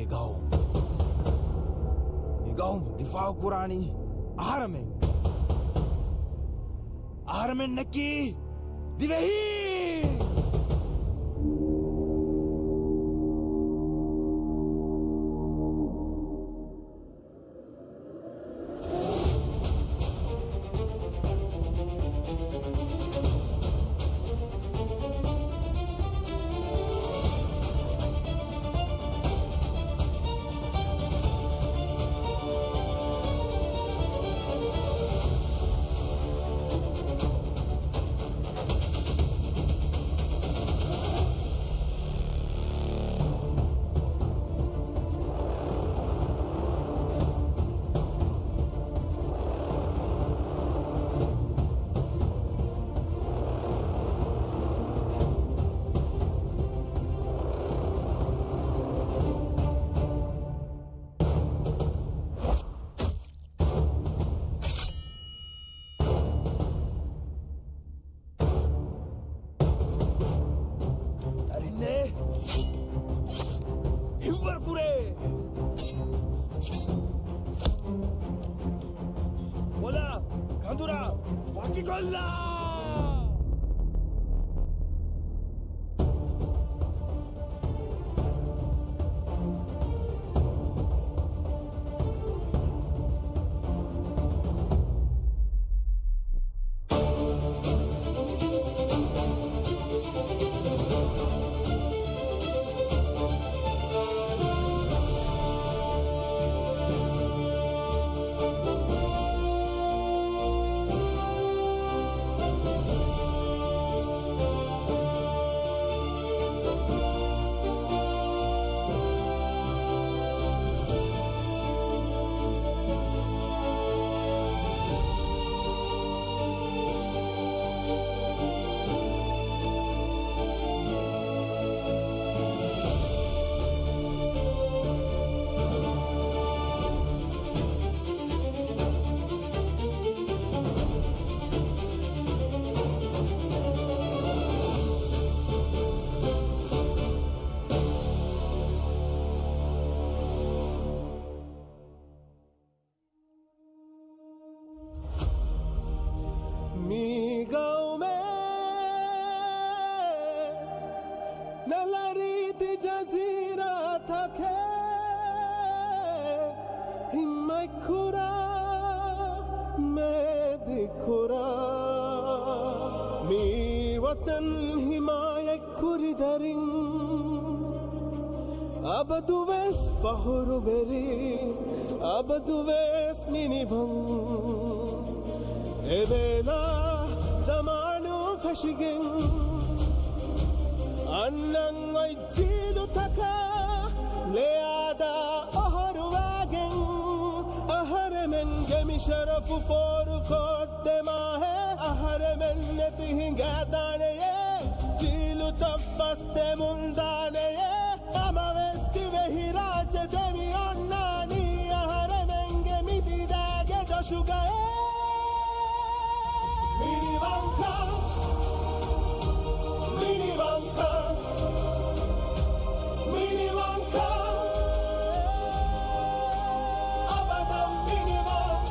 މި ގައުމު، މި ގައުމު ދިފާޢު ކުރާނީ އަހަރެމެން. އަހަރެމެންނަކީ ދިވެހީ. ދަރިންނޭ! ހިތްވަރު ކުރޭ! ބޮލާ! ކަނދުރާ! ވަކިކޮށްލާ! މި ގައުމެއް ނަލަރީތި ޖަޒީރާތަކެއް ހިންމަތްކުރާ، މޭދިކުރާ، މި ވަތަން ހިމާޔަތް ކުރި ދަރިން، އަބަދުވެސް ފަހުރުވެރި، އަބަދުވެސް މިނިވަން. އެވޭލާ ޒަމާނު ފެށިގެން، އަންނަން އޮތް ޖީލުތަކާ ލެއާދާ އޮހޮރުވާގެން، އަހަރެމެންގެ މި ޝަރަފު ފޯރުކޮށްދެމާހޭ. އަހަރެމެން ނެތި ހިނގާދާނެޔޭ، ޖީލުތައް ފަސްދެމުންދާނެޔޭ. ހަމަވެސް ދިވެހި ރާއްޖެ ދެމި އޮންނާނީ އަހަރެމެންގެ މި ދިދާގެ ދޮށުގައޭ. މިނިވަންކަން، މިނިވަންކަން، މިނިވަންކަން، އަބަދަށް މިނިވަން.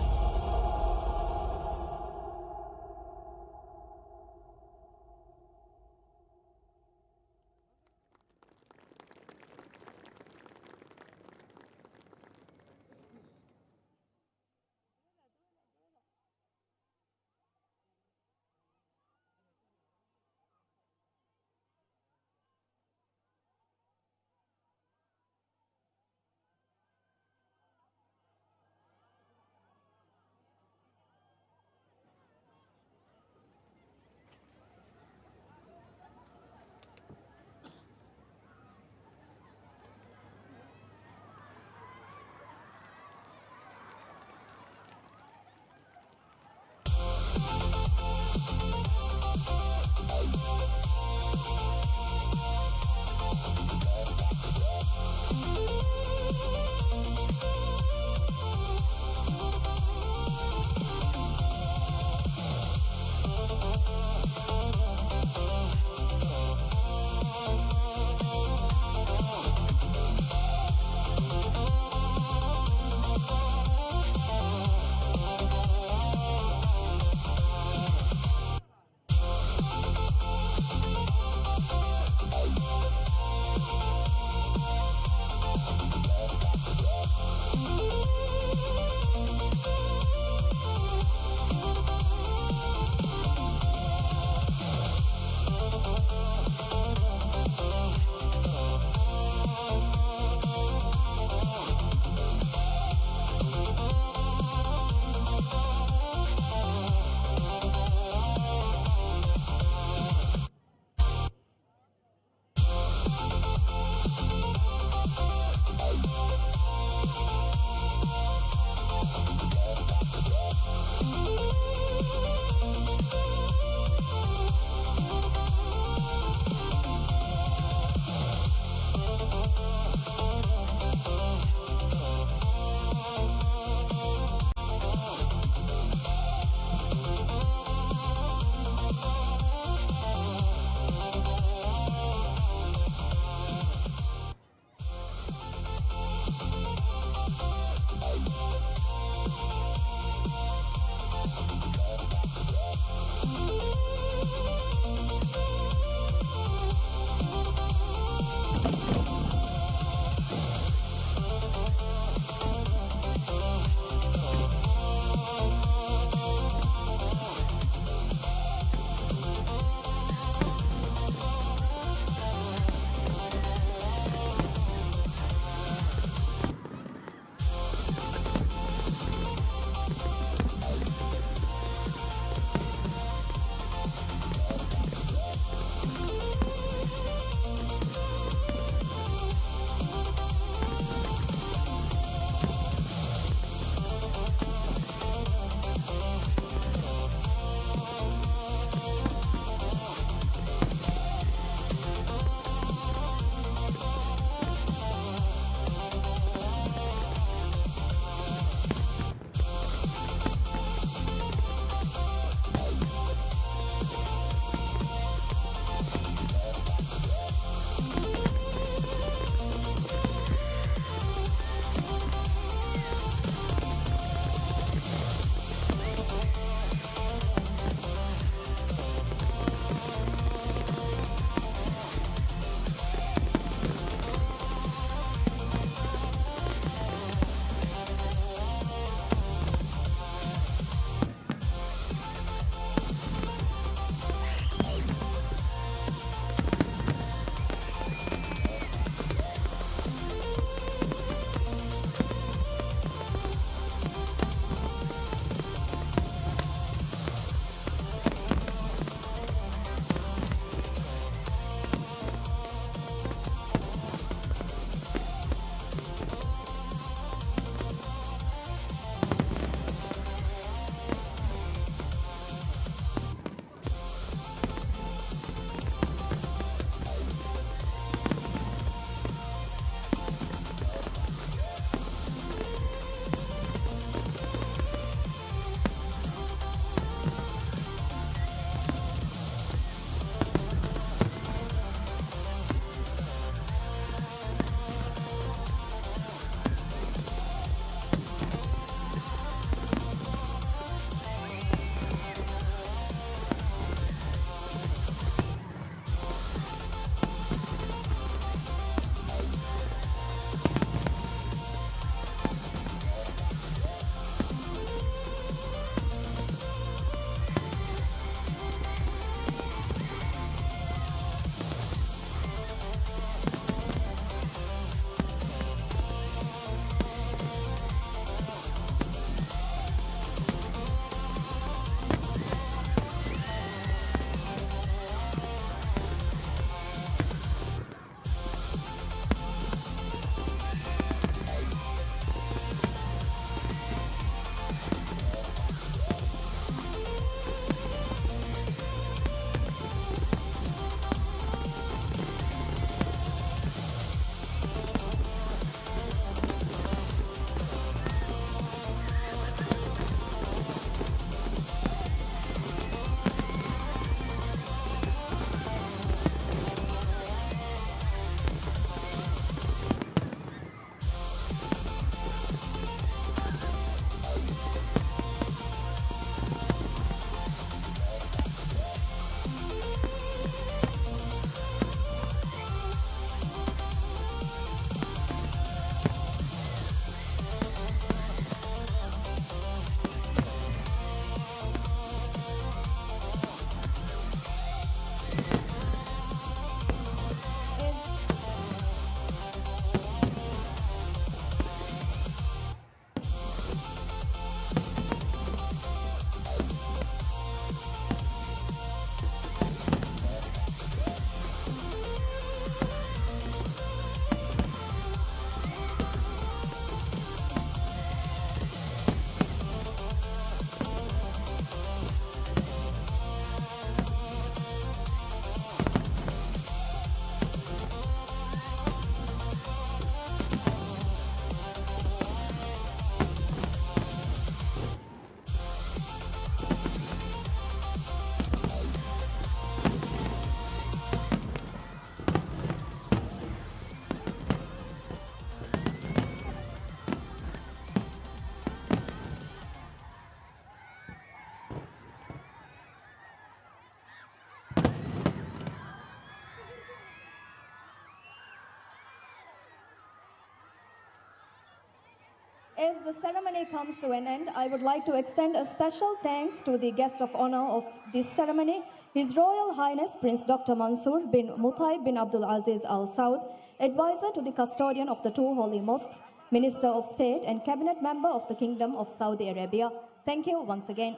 As the ceremony comes to an end, I would like to extend a special thanks to the guest of honor of this ceremony, His Royal Highness Prince Doctor Mansour bin Mutaib bin Abdul Aziz Al Saud, Advisor to the Custodian of the Two Holy Mosques, Minister of State and Cabinet Member of the Kingdom of Saudi Arabia. Thank you once again.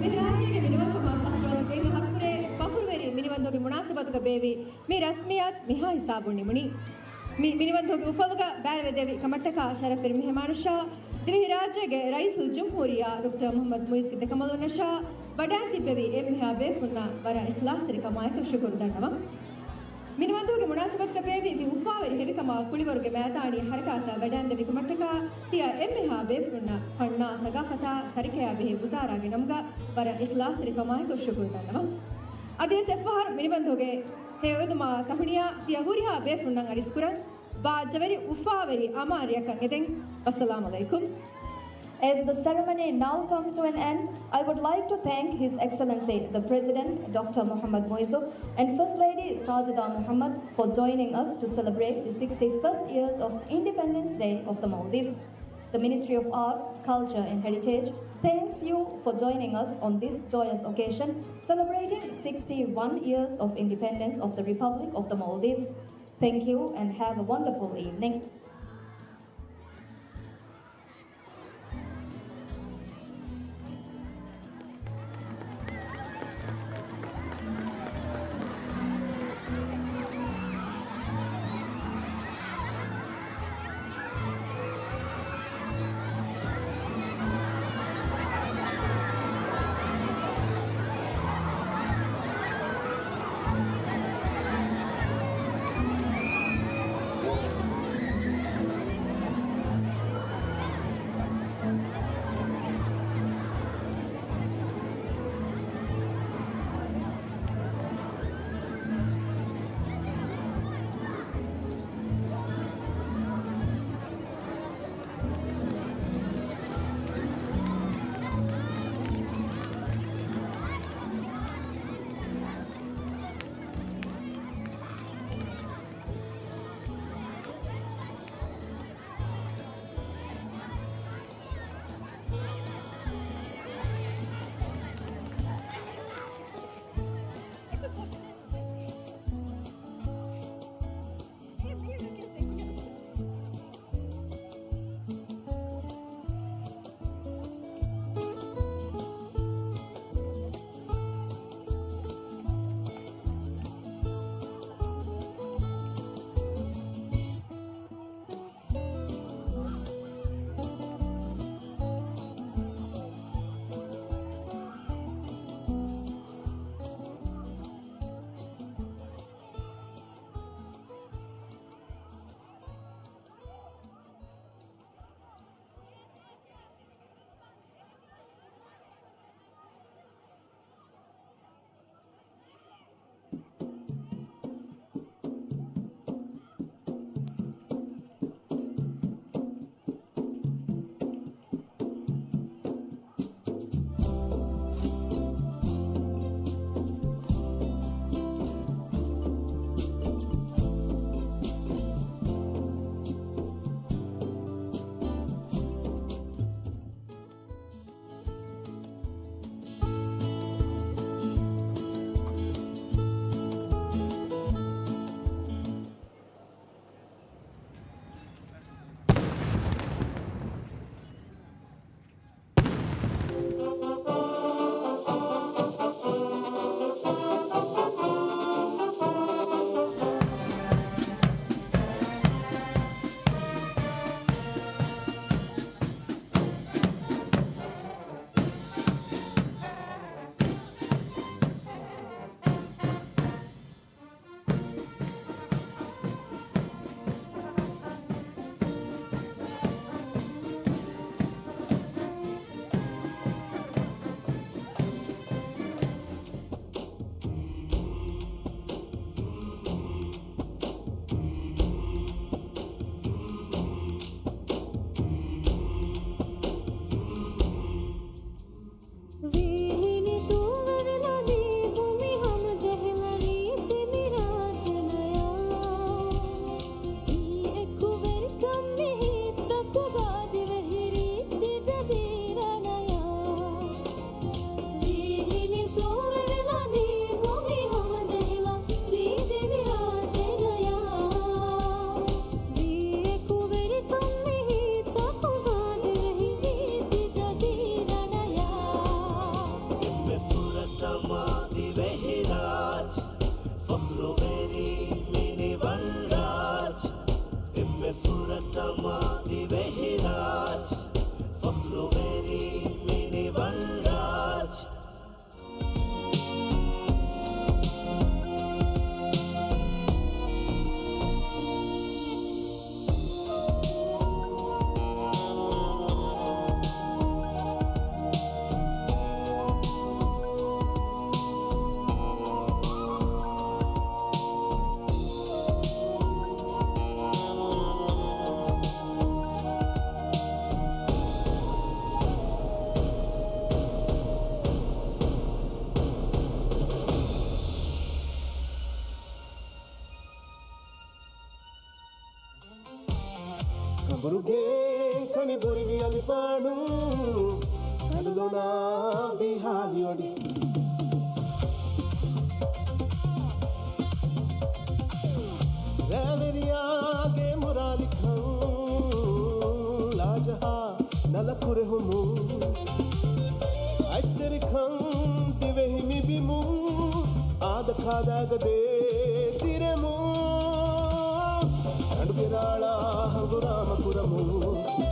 ދިވެހިރާއްޖޭގެ މިނިވަންކަމާ ފަޚުރުވެރި ފަޚުރުވެރި މިނިވަންދޫގެ މުނާސަބަތުގަ ބޭއްވި މި ރަސްމިއްޔާތު މިހާ ހިސާބުން ނިމުނީ. މި މިނިވަންދޫގެ އުފަލުގަ ބައިވެދެވި ކަމަށްޓަކާ ޝަރަފުވެރި މެހެމާނަށާ، ދިވެހިރާއްޖޭގެ ރައީސުލްޖުމްހޫރިއްޔާ ޑޮކްޓަރ މުޙައްމަދު މުޢިއްޒުގެ ދެކަނބަލުންނަށާ، ވަޑައިން ތިއްބެވި އެންމެހާ ބޭފުންނަށް ވަރަށް އިޚްލާޞްތެރިކަމާއެކު ޝުކުރު ދަންނަވަން. މިނިވަންދޫގެ މުނާސަބަތުގަ ބޭއްވި މި އުފާވެރި ހެވިކަމާ ކުޅިވަރުގެ މައިދާނީ ހަރަކާތަށް ވަޑައިންދެވި ކަމަށްޓަކާ ތިޔަ އެންމެހާ ބޭފުންނަށް ފަންނާ ސަގާފަތާ ތަރިކަޔާ ބެހޭ ވުޒާރާގެ ނަމުގަ ވަރަށް އިޚްލާޞްތެރިކަމާއެކު ޝުކުރު ދަންނަވަން. އަދިވެސް އެއްފަހަރު މިނިވަންދޫގެ ހެޔޮއެދުމާ ތަހުނިޔާ ތިޔަ ހުރިހާ ބޭފުންނަށް އަރިސްކުރަން. ބާއްޖަވެރި އުފާވެރި އަމާރިއަކަށް އެދެން. ވައްސަލާމް ޢަލައިކުމް. As the ceremony now comes to an end, I would like to thank His Excellency the President, Doctor Muhammad Muizzu, and First Lady Sajida Muhammad for joining us to celebrate the sixty-first years of Independence Day of the Maldives. The Ministry of Arts, Culture and Heritage thanks you for joining us on this joyous occasion celebrating sixty-one years of independence of the Republic of the Maldives. Thank you and have a wonderful evening. ރައިވެރިޔާގެ މުރާލިކަން، ލާޖަހާ ނަލަ ކުރެހުމުން، އަތްތެރިކަން ދިވެހި މިބިމުން، އާދަކާދާގަ ދޭ ދިރެމުން، ކަނޑުގެ ރާޅާ ހަނގުރާމަ ކުރަމުން،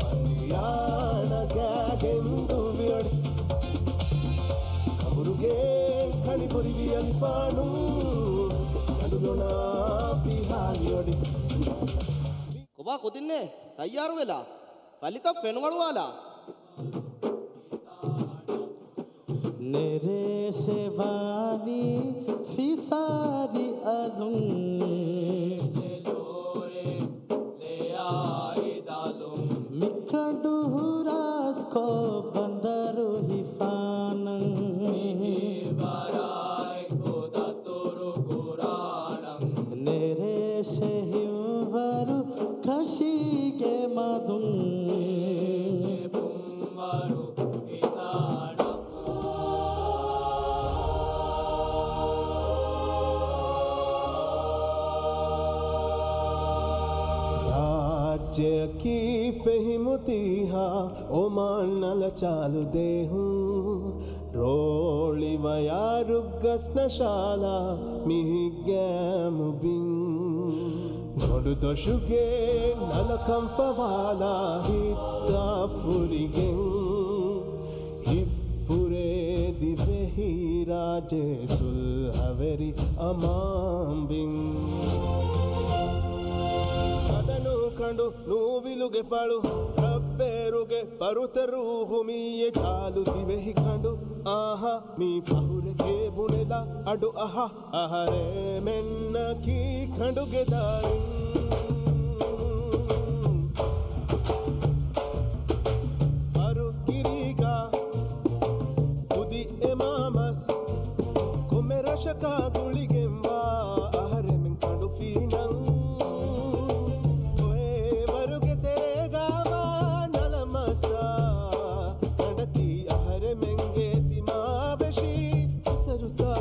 ފަންރިޔާނަ ގާގެން ދުއްވި އަޑި. ކަނބުރުގެ ކަނި ބުރިވި އަލިފާނު، ކަނޑުދޮނާ ފިހާލި އޮޑި. ކޮބާ ކުދިންނޭ ތައްޔާރުވެލާ؟ ފަލިތައް ފެނުއަޅުވާލާ. ނެރޭ ޝެވާނީ ފިސާރި އަލުން. މިކަނޑު ހުރާސްކޮށް ބަނދަރު ހިފާނަން. ނެރޭ ޝެހިންވަރު ކަށީގެ މަދުން. ރާއްޖެއަކީ ފެހި މުތީހާ، އޮމާން ނަލަ ޗާލު ދޭހުން. ރޯޅި ވަޔާރު ގަސް ނަށާލާ މިހިގައިމު ބިން. ގޮނޑު ދޮށުގެ ނަލަކަން ފަވާލާ ހިތްތައް ފުރިގެން. ހިތްފުރޭ ދިވެހިރާއްޖެ ސުލްހަވެރި އަމާން ބިން. ހަދަނޫ ކަނޑު ނޫވިލުގެ ފަޅު، ރައްބޭރުގެ ފަރުތައް ރޫހު މިއީ އެ ޗާލު ދިވެހި ކަނޑު. އާހާ، މީ ފަހުރެކޭ ބުނެލާ އަޑު އަހާ، އަހަރެމެންނަކީ ކަނޑުގެ ދަރިން. ފަރު ކިރީގާ ކުދި އެމާ މަސް، ކޮންމެ ރަށަކާ ގުޅިގެންވާ އަހަރެމެން ކަނޑު ފީނަން. އޮއެ ވަރުގެ ތެރޭގާވާ ނަލަމަސްތާ، ކަނޑަކީ އަހަރެމެންގެ ތިމާ ވެށި އިސަރުތާ.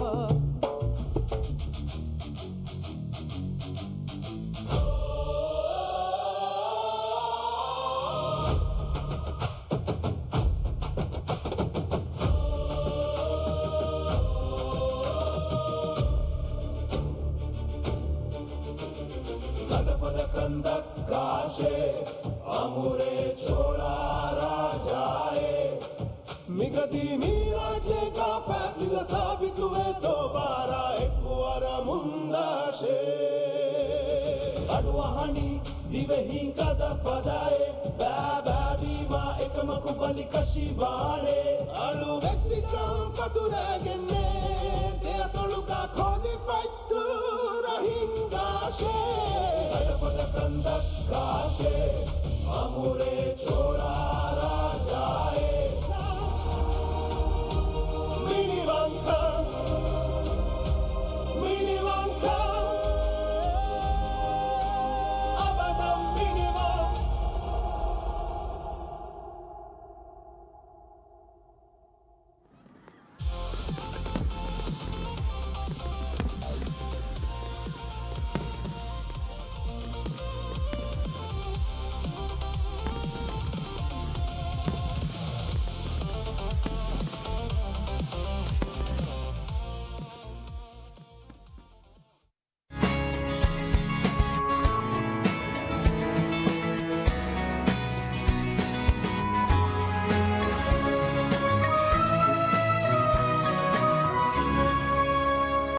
ގަދަފަދަ ކަންދައްކާށޭ، އަމުރޭ ޗޯޅާ ރާޖާއޭ. މިގަދީ މީ ރާއްޖޭގާ ފައިތިލަ ސާބިތުވޭތޯ ބާރާ އެއްކު އަރަމުންދާށޭ. އަޑުއަހަނީ ދިވެހިން ގަދަފަދައޭ، ބައިބައިވީމާ އެކަމަކު ބަލިކަށިވާނޭ. އަޅުވެތިކަން ފަތުރައިގެންނޭ، ދެއަތޮޅުގަ ކޮލި ފަތްތޫރަ ހިންގާށޭ. ގަދަފަދަ ކަންދައްކާށޭ، އަމުރޭ